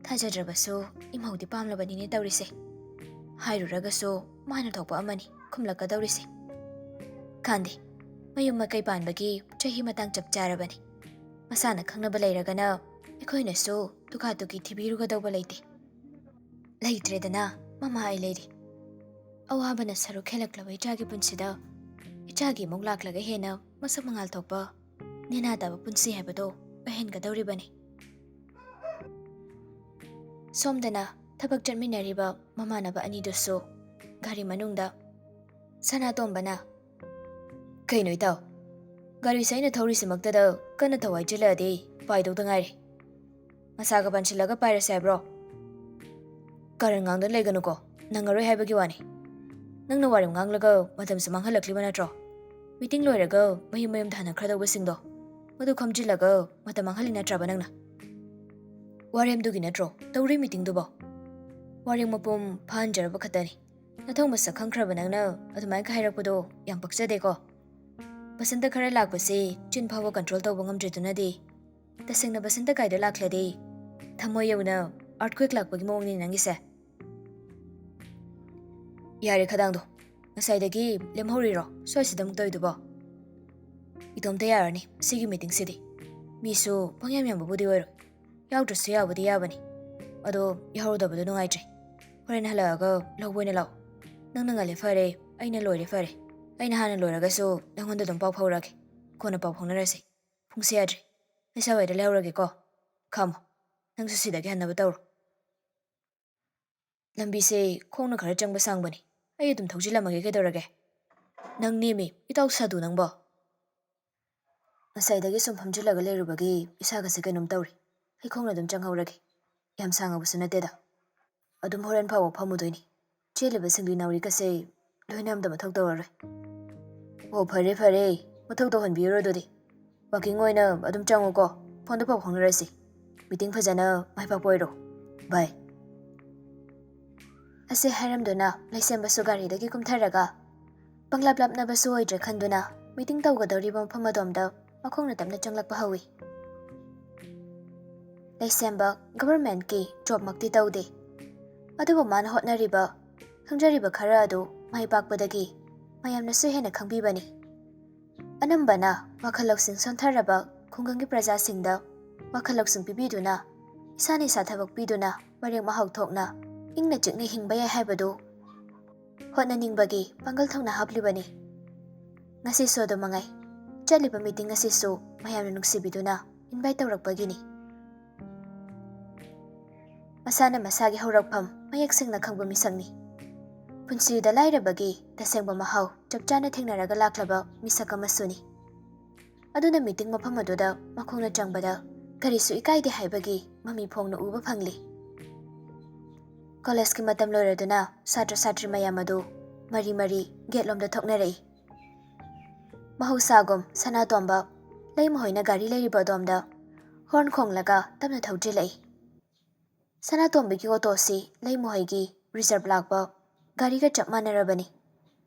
ꯊꯥꯖꯗ꯭ꯔꯕꯁꯨ ꯏꯃꯧꯗꯤ ꯄꯥꯝꯂꯕꯅꯤꯅꯦ ꯇꯧꯔꯤꯁꯦ꯫ ꯍꯥꯏꯔꯨꯔꯒꯁꯨ ꯃꯥꯅ ꯊꯣꯛꯄ ꯑꯃꯅꯤ ꯈꯨꯝꯂꯛꯀꯗꯧꯔꯤꯁꯦ꯫ ꯀꯥꯟꯗꯦ, ꯃꯌꯨꯝ ꯃꯀꯩ ꯄꯥꯟꯕꯒꯤ ꯆꯍꯤ ꯃꯇꯥꯡ ꯆꯞ ꯆꯥꯔꯕꯅꯤ꯫ ꯃꯁꯥꯅ ꯈꯪꯅꯕ ꯂꯩꯔꯒꯅ ꯑꯩꯈꯣꯏꯅꯁꯨ ꯇꯨꯀꯥ ꯇꯨꯀꯤ ꯊꯤꯕꯤꯔꯨꯒꯗꯧꯕ ꯂꯩꯇꯦ꯫ ꯂꯩꯇ꯭ꯔꯦꯗꯅ, ꯃꯃꯥ ꯑꯩ ꯂꯩꯔꯤ꯫ ꯑꯋꯥꯕꯅ ꯁꯔꯨꯛ ꯍꯦꯜꯂꯛꯂꯕ ꯏꯆꯥꯒꯤ ꯄꯨꯟꯁꯤꯗ ꯏꯆꯥꯒꯤ ꯏꯃꯨꯡ ꯂꯥꯛꯂꯒ ꯍꯦꯟꯅ ꯃꯁꯛ ꯃꯉꯥꯜ ꯊꯣꯛꯄ ꯅꯦꯅꯥ ꯇꯥꯕ ꯄꯨꯟꯁꯤ ꯍꯥꯏꯕꯗꯣ ꯑꯣꯏꯍꯟꯒꯗꯧꯔꯤꯕꯅꯤ꯫ ꯁꯣꯝꯗꯅ ꯊꯕꯛ ꯆꯠꯃꯤꯟꯅꯔꯤꯕ ꯃꯃꯥꯟꯅꯕ ꯑꯅꯤꯗꯨꯁꯨ ꯒꯥꯔꯤ ꯃꯅꯨꯡꯗ꯫ ꯁꯅꯥꯇꯣꯝꯕꯅ, "ꯀꯩꯅꯣ ꯏꯇꯥꯎ?" ꯒꯥꯔꯤꯁꯦ ꯑꯩꯅ ꯊꯧꯔꯤꯁꯤꯃꯛꯇꯗ ꯀꯟꯅ ꯊꯋꯥꯏ ꯆꯤꯜꯂꯛꯑꯗꯤ ꯄꯥꯏꯗꯧꯗ ꯉꯥꯏꯔꯦ꯫ ꯃꯁꯥꯒ ꯄꯥꯟꯁꯤꯜꯂꯒ ꯄꯥꯏꯔꯁꯦ ꯍꯥꯏꯕ꯭ꯔꯣ? ꯀꯔꯟ ꯉꯥꯡꯗꯅ ꯂꯩꯒꯅꯨꯀꯣ, ꯅꯪꯉꯔꯣꯏ ꯍꯥꯏꯕꯒꯤ ꯋꯥꯅꯤ꯫ ꯅꯪꯅ ꯋꯥꯔꯦꯝ ꯉꯥꯡꯂꯒ ꯃꯇꯝꯁꯨ ꯃꯥꯡꯍꯜꯂꯛꯂꯤꯕ ꯅꯠꯇ꯭ꯔꯣ? ꯃꯤꯇꯤꯡ ꯂꯣꯏꯔꯒ ꯃꯌꯨꯝ ꯃꯌꯨꯝꯗ ꯍꯟꯅꯈ꯭ꯔꯗꯧꯕꯁꯤꯡꯗꯣ, ꯃꯗꯨ ꯈꯣꯝꯖꯤꯜꯂꯒ ꯃꯇꯝ ꯃꯥꯡꯍꯜꯂꯤ ꯅꯠꯇ꯭ꯔꯕ ꯅꯪꯅ? ꯋꯥꯔꯦꯝꯗꯨꯒꯤ ꯅꯠꯇ꯭ꯔꯣ ꯇꯧꯔꯤ ꯃꯤꯇꯤꯡꯗꯨꯕꯣ? ꯋꯥꯔꯦꯝ ꯃꯄꯨꯝ ꯐꯥꯍꯟꯖꯔꯕ ꯈꯛꯇꯅꯤ꯫ ꯅꯊꯧ ꯃꯁꯛ ꯈꯪꯈ꯭ꯔꯕ ꯅꯪꯅ ꯑꯗꯨꯃꯥꯏꯅ ꯍꯥꯏꯔꯛꯄꯗꯣ ꯌꯥꯝ ꯄꯛꯆꯗꯦꯀꯣ꯫ ꯕꯁꯟꯇ ꯈꯔ ꯂꯥꯛꯄꯁꯤ ꯆꯤꯟ ꯐꯥꯎꯕ ꯀꯟꯇ꯭ꯔꯣꯜ ꯇꯧꯕ ꯉꯝꯗ꯭ꯔꯤꯗꯨꯅꯗꯤ꯫ ꯇꯁꯦꯡꯅ ꯕꯁꯟꯇ ꯀꯥꯏꯗ ꯂꯥꯛꯂꯗꯤ ꯊꯃꯣꯏ ꯌꯧꯅ ꯑꯥꯔꯠꯀ꯭ꯋꯦꯛ ꯂꯥꯛꯄꯒꯤ ꯃꯑꯣꯡꯅꯤ ꯅꯪꯒꯤꯁꯦ꯫ ꯌꯥꯔꯦ ꯈꯗꯥꯡꯗꯣ, ꯉꯁꯥꯏꯗꯒꯤ ꯂꯦꯝꯍꯧꯔꯤꯔꯣ ꯁ꯭ꯋꯥꯏꯁꯤꯗ ꯑꯃꯨꯛ ꯇꯧꯔꯤꯗꯨꯕꯣ? ꯏꯇꯣꯝꯇ ꯌꯥꯔꯅꯤ ꯁꯤꯒꯤ ꯃꯤꯇꯤꯡꯁꯤꯗꯤ꯫ ꯃꯤꯁꯨ ꯄꯪꯌꯥꯝ ꯌꯥꯝꯕꯕꯨꯗꯤ ꯑꯣꯏꯔꯣꯏ, ꯌꯥꯎꯗ꯭ꯔꯁꯨ ꯌꯥꯕꯨꯗꯤ ꯌꯥꯕꯅꯤ꯫ ꯑꯗꯣ ꯌꯥꯎꯔꯨꯗꯕꯗꯣ ꯅꯨꯡꯉꯥꯏꯇ꯭ꯔꯦ꯫ ꯍꯣꯔꯦꯟ ꯍꯜꯂꯛꯑꯒ ꯂꯧꯕ ꯑꯣꯏꯅ ꯂꯥꯛꯑꯣ꯫ ꯅꯪꯅ ꯉꯜꯂꯦ ꯐꯔꯦ, ꯑꯩꯅ ꯂꯣꯏꯔꯦ ꯐꯔꯦ꯫ ꯑꯩꯅ ꯍꯥꯟꯅ ꯂꯣꯏꯔꯒꯁꯨ ꯅꯪꯉꯣꯟꯗ ꯑꯗꯨꯝ ꯄꯥꯎ ꯐꯥꯎꯔꯛꯑꯒꯦ꯫ ꯀꯣꯟꯅ ꯄꯥꯎ ꯐꯥꯎꯅꯔꯁꯤ꯫ ꯄꯨꯡꯁꯦ ꯌꯥꯗ꯭ꯔꯦ꯫ ꯑꯩ ꯁ꯭ꯋꯥꯏꯗ ꯂꯩꯍꯧꯔꯒꯦꯀꯣ꯫ ꯈꯥꯝꯃꯣ꯫ ꯅꯪꯁꯨ ꯁꯤꯗꯒꯤ ꯍꯟꯅꯕ ꯇꯧꯔꯣ꯫ ꯂꯝꯕꯤꯁꯦ ꯈꯣꯡꯅ ꯈꯔ ꯆꯪꯕ ꯁꯥꯡꯕꯅꯤ꯫ ꯑꯩ ꯑꯗꯨꯝ ꯊꯧꯖꯤꯜꯂꯝꯃꯒꯦ ꯀꯩꯗꯧꯔꯒꯦ? ꯅꯪ ꯅꯦꯝꯃꯤ, ꯏꯇꯥꯎ ꯁꯥꯗꯨ ꯅꯪꯕꯣ꯫ ꯉꯁꯥꯏꯗꯒꯤ ꯁꯨꯝ ꯐꯝꯖꯤꯜꯂꯒ ꯂꯩꯔꯨꯕꯒꯤ ꯏꯁꯥꯒꯁꯦ ꯀꯩꯅꯣꯝ ꯇꯧꯔꯦ꯫ ꯑꯩ ꯈꯣꯡꯅ ꯑꯗꯨꯝ ꯆꯪꯍꯧꯔꯒꯦ꯫ ꯌꯥꯝ ꯁꯥꯡꯉꯕꯁꯨ ꯅꯠꯇꯦꯗ꯫ ꯑꯗꯨꯝ ꯍꯣꯔꯦꯟ ꯐꯥꯎꯕ ꯐꯝꯃꯨꯗꯣꯏꯅꯤ꯫ ꯆꯦꯜꯂꯤꯕ ꯁꯤꯡꯂꯤ ꯅꯥꯎꯔꯤꯒꯁꯦ ꯂꯣꯏꯅ ꯑꯝꯇ ꯃꯊꯧ ꯇꯧꯔꯔꯣꯏ꯫ ꯑꯣ, ꯐꯔꯦ ꯐꯔꯦ, ꯃꯊꯧ ꯇꯧꯍꯟꯕꯤꯔꯣ ꯑꯗꯨꯗꯤ꯫ ꯋꯥꯀꯤꯡ ꯑꯣꯏꯅ ꯑꯗꯨꯝ ꯆꯪꯉꯨꯀꯣ꯫ ꯐꯣꯟꯗ ꯄꯥꯎ ꯐꯥꯎꯅꯔꯁꯤ꯫ ꯃꯤꯇꯤꯡ ꯐꯖꯅ ꯃꯥꯏ ꯄꯥꯛꯄ ꯑꯣꯏꯔꯣ꯫ ꯕꯥꯏ꯫ ꯑꯁꯤ ꯍꯥꯏꯔꯝꯗꯨꯅ ꯂꯩꯁꯦꯝꯕꯁꯨ ꯒꯥꯔꯤꯗꯒꯤ ꯀꯨꯝꯊꯔꯒ ꯄꯪꯂꯥꯞ ꯂꯥꯞꯅꯕꯁꯨ ꯑꯣꯏꯗ꯭ꯔꯦ ꯈꯟꯗꯨꯅ ꯃꯤꯇꯤꯡ ꯇꯧꯒꯗꯧꯔꯤꯕ ꯃꯐꯝ ꯑꯗꯣꯝꯗ ꯃꯈꯣꯡꯅ ꯇꯞꯅ ꯆꯪꯂꯛꯄ ꯍꯧꯏ꯫ ꯂꯩꯁꯦꯝꯕ ꯒꯚꯔꯟꯃꯦꯟꯠꯀꯤ ꯖꯣꯕꯃꯛꯇꯤ ꯇꯧꯗꯦ, ꯑꯗꯨꯕꯨ ꯃꯥꯅ ꯍꯣꯠꯅꯔꯤꯕ, ꯈꯪꯖꯔꯤꯕ ꯈꯔ ꯑꯗꯨ ꯃꯥꯏ ꯄꯥꯛꯄꯗꯒꯤ ꯃꯌꯥꯝꯅꯁꯨ ꯍꯦꯟꯅ ꯈꯪꯕꯤꯕꯅꯤ꯫ ꯑꯅꯝꯕꯅ ꯋꯥꯈꯜ ꯂꯧꯁꯤꯡ ꯁꯣꯟꯊꯔꯕ ꯈꯨꯡꯒꯪꯒꯤ ꯄ꯭ꯔꯖꯥꯁꯤꯡꯗ ꯋꯥꯈꯜ ꯂꯧꯁꯤꯡ ꯄꯤꯕꯤꯗꯨꯅ, ꯏꯁꯥꯅ ꯏꯁꯥ ꯊꯕꯛ ꯄꯤꯗꯨꯅ ꯃꯔꯦꯛ ꯃꯍꯥꯎ ꯊꯣꯛꯅ ꯏꯪꯅ ꯆꯤꯛꯅ ꯍꯤꯡꯕ ꯌꯥꯏ ꯍꯥꯏꯕꯗꯨ ꯍꯣꯠꯅꯅꯤꯡꯕꯒꯤ ꯄꯥꯡꯒꯜ ꯊꯧꯅꯥ ꯍꯥꯞꯂꯤꯕꯅꯤ꯫ ꯉꯁꯤꯁꯨ ꯑꯗꯨꯃꯉꯥꯏ꯫ ꯆꯠꯂꯤꯕ ꯃꯤꯇꯤꯡ ꯑꯁꯤꯁꯨ ꯃꯌꯥꯝꯅ ꯅꯨꯡꯁꯤꯕꯤꯗꯨꯅ ꯏꯟꯚꯥꯏꯠ ꯇꯧꯔꯛꯄꯒꯤꯅꯤ꯫ ꯃꯁꯥꯅ ꯃꯁꯥꯒꯤ ꯍꯧꯔꯛꯐꯝ ꯃꯌꯦꯛ ꯁꯦꯡꯅ ꯈꯪꯕ ꯃꯤꯁꯛꯅꯤ꯫ ꯄꯨꯟꯁꯤꯗ ꯂꯥꯏꯔꯕꯒꯤ ꯇꯁꯦꯡꯕ ꯃꯍꯥꯎ ꯆꯞ ꯆꯥꯅ ꯊꯦꯡꯅꯔꯒ ꯂꯥꯛꯂꯕ ꯃꯤꯁꯛ ꯑꯃꯁꯨꯅꯤ꯫ ꯑꯗꯨꯅ ꯃꯤꯇꯤꯡ ꯃꯐꯝ ꯑꯗꯨꯗ ꯃꯈꯣꯡꯅ ꯆꯪꯕꯗ ꯀꯔꯤꯁꯨ ꯏꯀꯥꯏꯗꯦ ꯍꯥꯏꯕꯒꯤ ꯃꯃꯤ ꯐꯣꯡꯅ ꯎꯕ ꯐꯪꯂꯤ꯫ ꯀꯣꯂꯦꯖꯀꯤ ꯃꯇꯝ ꯂꯣꯏꯔꯗꯨꯅ ꯁꯥꯇ꯭ꯔ ꯁꯥꯇ꯭ꯔꯤ ꯃꯌꯥꯝ ꯑꯗꯨ ꯃꯔꯤ ꯃꯔꯤ ꯒꯦꯠꯂꯣꯝꯗ ꯊꯣꯛꯅꯔꯛꯏ꯫ ꯃꯍꯧꯁꯥꯒꯨꯝ ꯁꯅꯥꯇꯣꯝꯕ ꯂꯩꯃꯍꯣꯏꯅ ꯒꯥꯔꯤ ꯂꯩꯔꯤꯕ ꯑꯗꯣꯝꯗ ꯍꯣꯔꯟ ꯈꯣꯡꯂꯒ ꯇꯞꯅ ꯊꯧꯖꯤꯜꯂꯛꯏ꯫ ꯁꯅꯥꯇꯣꯝꯕꯒꯤ ꯑꯣꯇꯣꯁꯤ ꯂꯩꯃꯍꯣꯏꯒꯤ ꯔꯤꯖꯔꯚ ꯂꯥꯛꯄ ꯒꯥꯔꯤꯒ ꯆꯞ ꯃꯥꯟꯅꯔꯕꯅꯤ꯫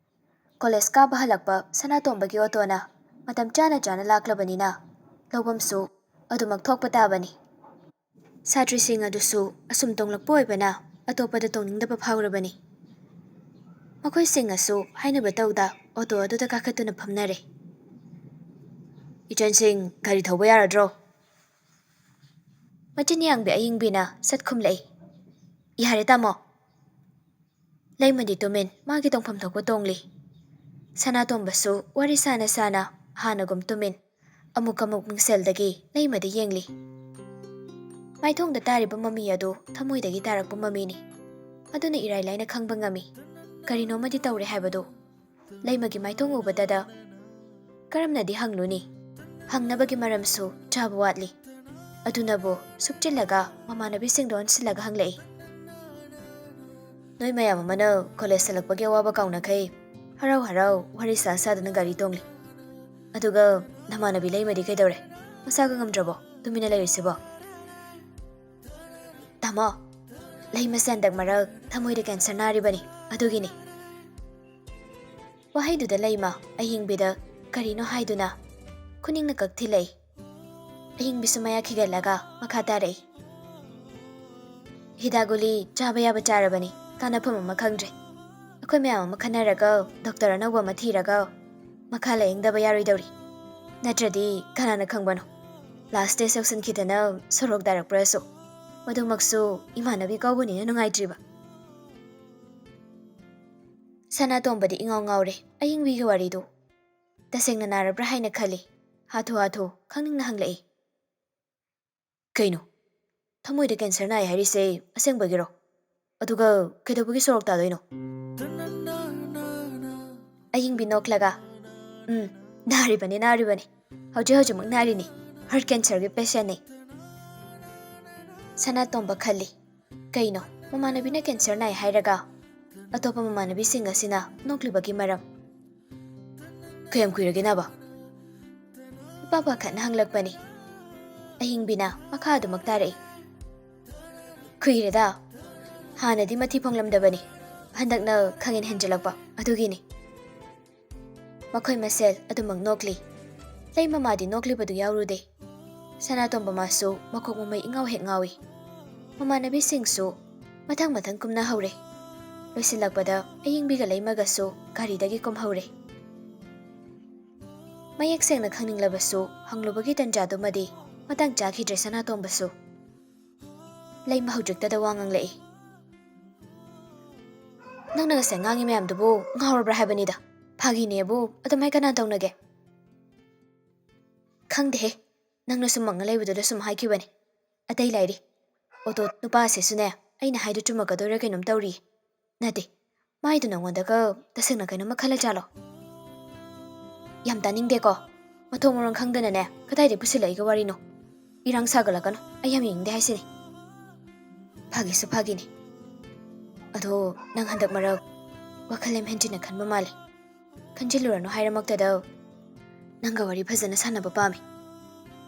ꯀꯣꯂꯦꯖ ꯀꯥꯕ ꯍꯜꯂꯛꯄ ꯁꯅꯥꯇꯣꯝꯕꯒꯤ ꯑꯣꯇꯣꯅ ꯃꯇꯝ ꯆꯥꯅ ꯆꯥꯅ ꯂꯥꯛꯂꯕꯅꯤꯅ ꯂꯧꯐꯝꯁꯨ ꯑꯗꯨꯃꯛ ꯊꯣꯛꯄ ꯇꯥꯕꯅꯤ꯫ ꯁꯥꯇ꯭ꯔꯤꯁꯤꯡ ꯑꯗꯨꯁꯨ ꯑꯁꯨꯝ ꯇꯣꯡꯂꯛꯄ ꯑꯣꯏꯕꯅ ꯑꯇꯣꯞꯄꯗ ꯇꯣꯡꯅꯤꯡꯗꯕ ꯐꯥꯎꯔꯕꯅꯤ꯫ ꯃꯈꯣꯏꯁꯤꯡꯅꯁꯨ ꯍꯥꯏꯅꯕ ꯇꯧꯗ ꯑꯣꯇꯣ ꯑꯗꯨꯗ ꯀꯥꯈꯠꯇꯨꯅ ꯐꯝꯅꯔꯦ꯫ "ꯏꯆꯟꯁꯤꯡ, ꯒꯥꯔꯤ ꯊꯧꯕ ꯌꯥꯔꯗ꯭ꯔꯣ?" ꯃꯆꯤꯟ ꯌꯥꯡꯕꯤ ꯑꯌꯤꯡꯕꯤꯅ ꯁꯠ ꯈꯨꯝꯂꯛꯏ꯫ "ꯌꯥꯔꯦ ꯇꯥꯃꯣ꯫" ꯂꯩꯃꯗꯤ ꯇꯨꯃꯤꯟ ꯃꯥꯒꯤ ꯇꯣꯡꯐꯝ ꯊꯣꯛꯄ ꯇꯣꯡꯂꯤ꯫ ꯁꯅꯥꯇꯣꯝꯕꯁꯨ ꯋꯥꯔꯤ ꯁꯥꯅ ꯁꯥꯅ ꯍꯥꯟꯅꯒꯨꯝ ꯇꯨꯃꯤꯟ ꯑꯃꯨꯛ ꯑꯃꯨꯛ ꯃꯤꯡꯁꯦꯜꯗꯒꯤ ꯂꯩꯃꯗ ꯌꯦꯡꯂꯤ꯫ ꯃꯥꯏꯊꯣꯡꯗ ꯇꯥꯔꯤꯕ ꯃꯃꯤ ꯑꯗꯨ ꯊꯃꯣꯏꯗꯒꯤ ꯇꯥꯔꯛꯄ ꯃꯃꯤꯅꯤ꯫ ꯑꯗꯨꯅ ꯏꯔꯥꯏ ꯂꯥꯏꯅ ꯈꯪꯕ ꯉꯝꯃꯤ꯫ ꯀꯔꯤꯅꯣꯃꯗꯤ ꯇꯧꯔꯦ ꯍꯥꯏꯕꯗꯨ꯫ ꯂꯩꯃꯒꯤ ꯃꯥꯏꯊꯣꯡ ꯎꯕꯗꯗ ꯀꯔꯝꯅꯗꯤ ꯍꯪꯂꯨꯅꯤ? ꯍꯪꯅꯕꯒꯤ ꯃꯔꯝꯁꯨ ꯆꯥꯕ ꯋꯥꯠꯂꯤ꯫ ꯑꯗꯨꯅꯕꯨ ꯁꯨꯞꯆꯤꯜꯂꯒ ꯃꯃꯥꯟꯅꯕꯤꯁꯤꯡꯗ ꯑꯣꯟꯁꯤꯜꯂꯒ ꯍꯪꯂꯛꯏ꯫ "ꯅꯣꯏ ꯃꯌꯥꯝ ꯑꯃꯅ ꯀꯣꯂꯦꯖ ꯍꯜꯂꯛꯄꯒꯤ ꯑꯋꯥꯕ ꯀꯥꯎꯅꯈꯩ ꯍꯔꯥꯎ ꯍꯔꯥꯎ ꯋꯥꯔꯤ ꯁꯥ ꯁꯥꯗꯨꯅ ꯒꯥꯔꯤ ꯇꯣꯡꯂꯤ꯫ ꯑꯗꯨꯒ ꯅꯃꯥꯟꯅꯕꯤ ꯂꯩꯃꯗꯤ ꯀꯩꯗꯧꯔꯦ? ꯃꯁꯥꯒ ꯉꯝꯗ꯭ꯔꯕꯣ ꯇꯨꯃꯤꯟꯅ ꯂꯩꯔꯤꯁꯤꯕꯣ?" "ꯇꯥꯃꯣ, ꯂꯩꯃꯁꯦ ꯍꯟꯗꯛ ꯃꯔꯛ ꯊꯃꯣꯏꯗ ꯀꯦꯟꯁꯔ ꯅꯥꯔꯤꯕꯅꯤ, ꯑꯗꯨꯒꯤꯅꯤ꯫" ꯋꯥꯍꯩꯗꯨꯗ ꯂꯩꯃ ꯑꯍꯤꯡꯕꯤꯗ ꯀꯔꯤꯅꯣ ꯍꯥꯏꯗꯨꯅ ꯈꯨꯅꯤꯡꯅ ꯀꯛ ꯊꯤꯜꯂꯛꯏ꯫ ꯑꯍꯤꯡꯕꯤꯁꯨ ꯃꯌꯥ ꯈꯤꯒꯠꯂꯒ ꯃꯈꯥ ꯇꯥꯔꯛꯏ꯫ "ꯍꯤꯗꯥꯛ ꯒꯨꯂꯤ ꯆꯥꯕ ꯌꯥꯕ ꯆꯥꯔꯕꯅꯤ, ꯀꯥꯟꯅꯐꯝ ꯑꯃ ꯈꯪꯗ꯭ꯔꯦ꯫ ꯑꯩꯈꯣꯏ ꯃꯌꯥꯝ ꯑꯃ ꯈꯟꯅꯔꯒ ꯗꯣꯛꯇꯔ ꯑꯅꯧꯕ ꯑꯃ ꯊꯤꯔꯒ ꯃꯈꯥ ꯂꯥꯌꯦꯡꯗꯕ ꯌꯥꯔꯣꯏꯗꯧꯔꯤ꯫ ꯅꯠꯇ꯭ꯔꯗꯤ ꯀꯅꯥꯅ ꯈꯪꯕꯅꯣ? ꯂꯥꯁ ꯁ꯭ꯇꯦꯖ ꯌꯧꯁꯤꯟꯈꯤꯗꯅ ꯁꯣꯔꯣꯛ ꯇꯥꯔꯛꯄ꯭ꯔꯁꯨ꯫ ꯃꯗꯨꯃꯛꯁꯨ ꯏꯃꯥꯟꯅꯕꯤ ꯀꯧꯕꯅꯤꯅ ꯅꯨꯡꯉꯥꯏꯇ꯭ꯔꯤꯕ꯫" ꯁꯅꯥꯇꯣꯝꯕꯗꯤ ꯏꯉꯥꯎ ꯉꯥꯎꯔꯦ ꯑꯌꯤꯡꯕꯤꯒꯤ ꯋꯥꯔꯤꯗꯨ꯫ ꯇꯁꯦꯡꯅ ꯅꯥꯔꯕ꯭ꯔꯥ ꯍꯥꯏꯅ ꯈꯜꯂꯤ꯫ ꯍꯥꯊꯨ ꯍꯥꯊꯨ ꯈꯪꯅꯤꯡꯅ ꯍꯪꯂꯛꯏ꯫ "ꯀꯩꯅꯣ? ꯊꯃꯣꯏꯗ ꯀꯦꯟꯁꯔ ꯅꯥꯏ ꯍꯥꯏꯔꯤꯁꯦ ꯑꯁꯦꯡꯕꯒꯤꯔꯣ? ꯑꯗꯨꯒ ꯀꯩꯗꯧꯕꯒꯤ ꯁꯣꯔꯣꯛ ꯇꯥꯗꯣꯏꯅꯣ?" ꯑꯌꯤꯡꯕꯤ ꯅꯣꯛꯂꯒ, "ꯎꯝ, ꯅꯥꯔꯤꯕꯅꯤ, ꯅꯥꯔꯤꯕꯅꯤ꯫ ꯍꯧꯖꯤꯛ ꯍꯧꯖꯤꯛꯃꯛ ꯅꯥꯔꯤꯅꯤ꯫ ꯍꯥꯔꯠ ꯀꯦꯟꯁꯔꯒꯤ ꯄꯦꯁꯦꯟꯅꯤ꯫ ꯁꯅꯥꯇꯣꯝꯕ ꯈꯜꯂꯤ, ꯀꯩꯅꯣ, ꯃꯃꯥꯟꯅꯕꯤꯅ ꯀꯦꯟꯁꯔ ꯅꯥꯏ ꯍꯥꯏꯔꯒ ꯑꯇꯣꯞꯄ ꯃꯃꯥꯟꯅꯕꯤꯁꯤꯡ ꯑꯁꯤꯅ ꯅꯣꯛꯂꯤꯕꯒꯤ ꯃꯔꯝ? ꯀꯌꯥꯝ ꯀꯨꯏꯔꯒꯦ ꯅꯥꯕ? ꯏꯄꯥ ꯄꯥꯈꯠꯅ ꯍꯪꯂꯛꯄꯅꯤ꯫ ꯑꯍꯤꯡꯕꯤꯅ ꯃꯈꯥ ꯑꯗꯨꯃꯛ ꯇꯥꯔꯛꯏ, ꯀꯨꯏꯔꯦꯗ꯫ ꯍꯥꯟꯅꯗꯤ ꯃꯊꯤ ꯐꯣꯡꯂꯝꯗꯕꯅꯤ, ꯍꯟꯗꯛꯅ ꯈꯪꯍꯦꯟ ꯍꯦꯟꯖꯤꯜꯂꯛꯄ ꯑꯗꯨꯒꯤꯅꯤ꯫ ꯃꯈꯣꯏ ꯃꯁꯦꯜ ꯑꯗꯨꯃꯛ ꯅꯣꯛꯂꯤ꯫ ꯂꯩꯃꯃꯥꯗꯤ ꯅꯣꯛꯂꯤꯕꯗꯨ ꯌꯥꯎꯔꯨꯗꯦ꯫ ꯁꯅꯥꯇꯣꯝꯕ ꯃꯥꯁꯨ ꯃꯀꯣꯛ ꯃꯃꯩ ꯏꯉꯥꯎ ꯍꯦꯛ ꯉꯥꯎꯏ꯫ ꯃꯃꯥꯟꯅꯕꯤꯁꯤꯡꯁꯨ ꯃꯊꯪ ꯃꯊꯪ ꯀꯨꯝꯅ ꯍꯧꯔꯦ꯫ ꯂꯣꯏꯁꯤꯜꯂꯛꯄꯗ ꯑꯌꯤꯡꯕꯤꯒ ꯂꯩꯃꯒꯁꯨ ꯒꯥꯔꯤꯗꯒꯤ ꯀꯨꯝꯍꯧꯔꯦ꯫ ꯃꯌꯦꯛ ꯁꯦꯡꯅ ꯈꯪꯅꯤꯡꯂꯕꯁꯨ ꯍꯪꯂꯨꯕꯒꯤ ꯇꯟꯖꯥꯗꯨꯃꯗꯤ ꯃꯇꯥꯡ ꯆꯥꯈꯤꯗ꯭ꯔꯦ ꯁꯅꯥꯇꯣꯝꯕꯁꯨ꯫ ꯂꯩꯃ ꯍꯧꯖꯤꯛꯇꯗ ꯋꯥ ꯉꯥꯡꯂꯛꯏ꯫ ꯅꯪꯅ ꯉꯁꯥꯏ ꯉꯥꯡꯉꯤ ꯃꯌꯥꯝꯗꯨꯕꯨ ꯉꯥꯎꯔꯕ꯭ꯔꯥ ꯍꯥꯏꯕꯅꯤꯗ꯫ ꯐꯥꯒꯤꯅꯦꯕꯨ ꯑꯗꯨꯃꯥꯏ ꯀꯅꯥ ꯇꯧꯅꯒꯦ? ꯈꯪꯗꯦꯍꯦ, ꯅꯪꯅ ꯁꯨꯝ ꯃꯪꯉ ꯂꯩꯕꯗꯨꯗ ꯁꯨꯝ ꯍꯥꯏꯈꯤꯕꯅꯦ꯫ ꯑꯇꯩ ꯂꯥꯏꯔꯤ꯫ ꯑꯣꯇꯣ ꯅꯨꯄꯥ ꯑꯁꯤꯁꯨꯅꯦ, ꯑꯩꯅ ꯍꯥꯏꯗꯨ ꯆꯨꯝꯃꯛꯀꯗꯣꯏꯔꯥ ꯀꯩꯅꯣꯝ ꯇꯧꯔꯤ꯫ ꯅꯠꯇꯦ, ꯃꯥꯏꯗꯨ ꯅꯉꯣꯟꯗꯒ ꯇꯁꯦꯡꯅ ꯀꯩꯅꯣꯝꯃ ꯈꯜꯂ ꯖꯥꯠꯂꯣ? ꯌꯥꯝ ꯇꯥꯅꯤꯡꯗꯦꯀꯣ꯫ ꯃꯊꯣꯡ ꯃꯔꯝ ꯈꯪꯗꯅꯅꯦ, ꯀꯗꯥꯏꯗꯩ ꯄꯨꯁꯤꯜꯂꯛꯏꯒ ꯋꯥꯔꯤꯅꯣ? ꯏꯔꯥꯡ ꯁꯥꯒꯠꯂꯛꯀꯅꯨ, ꯑꯩ ꯌꯥꯝ ꯌꯦꯡꯅꯤꯡꯗꯦ ꯍꯥꯏꯁꯤꯅꯤ꯫ ꯐꯥꯒꯤꯁꯨ ꯐꯥꯒꯤꯅꯤ꯫ ꯑꯗꯣ ꯅꯪ ꯍꯟꯗꯛ ꯃꯔꯛ ꯋꯥꯈꯜ ꯌꯥꯝ ꯍꯦꯟꯖꯤꯟꯅ ꯈꯟꯕ ꯃꯥꯜꯂꯦ꯫ ꯈꯟꯖꯤꯜꯂꯨꯔꯅꯨ ꯍꯥꯏꯔꯃꯛꯇꯗ꯫ ꯅꯪꯒ ꯋꯥꯔꯤ ꯐꯖꯅ ꯁꯥꯟꯅꯕ ꯄꯥꯝꯃꯤ꯫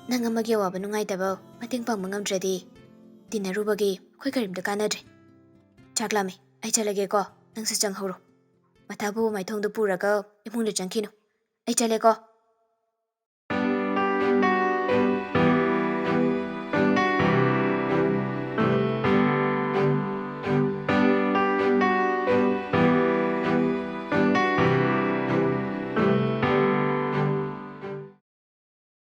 ꯅꯪ ꯑꯃꯒꯤ ꯑꯋꯥꯕ ꯅꯨꯡꯉꯥꯏꯇꯕ ꯃꯇꯦꯡ ꯄꯥꯡꯕ ꯉꯝꯗ꯭ꯔꯗꯤ ꯇꯤꯟꯅꯔꯨꯕꯒꯤ ꯑꯩꯈꯣꯏ ꯀꯔꯤꯝꯇ ꯀꯥꯟꯅꯗ꯭ꯔꯦ꯫ ꯆꯥꯛ ꯂꯥꯝꯃꯤ, ꯑꯩ ꯆꯠꯂꯒꯦꯀꯣ, ꯅꯪꯁꯨ ꯆꯪꯍꯧꯔꯣ꯫ ꯃꯊꯥꯕꯨ ꯃꯥꯏꯊꯣꯡꯗꯨ ꯄꯨꯔꯒ ꯏꯃꯨꯡꯗ ꯆꯪꯈꯤꯅꯨ꯫ ꯑꯩ ꯆꯠꯂꯦꯀꯣ꯫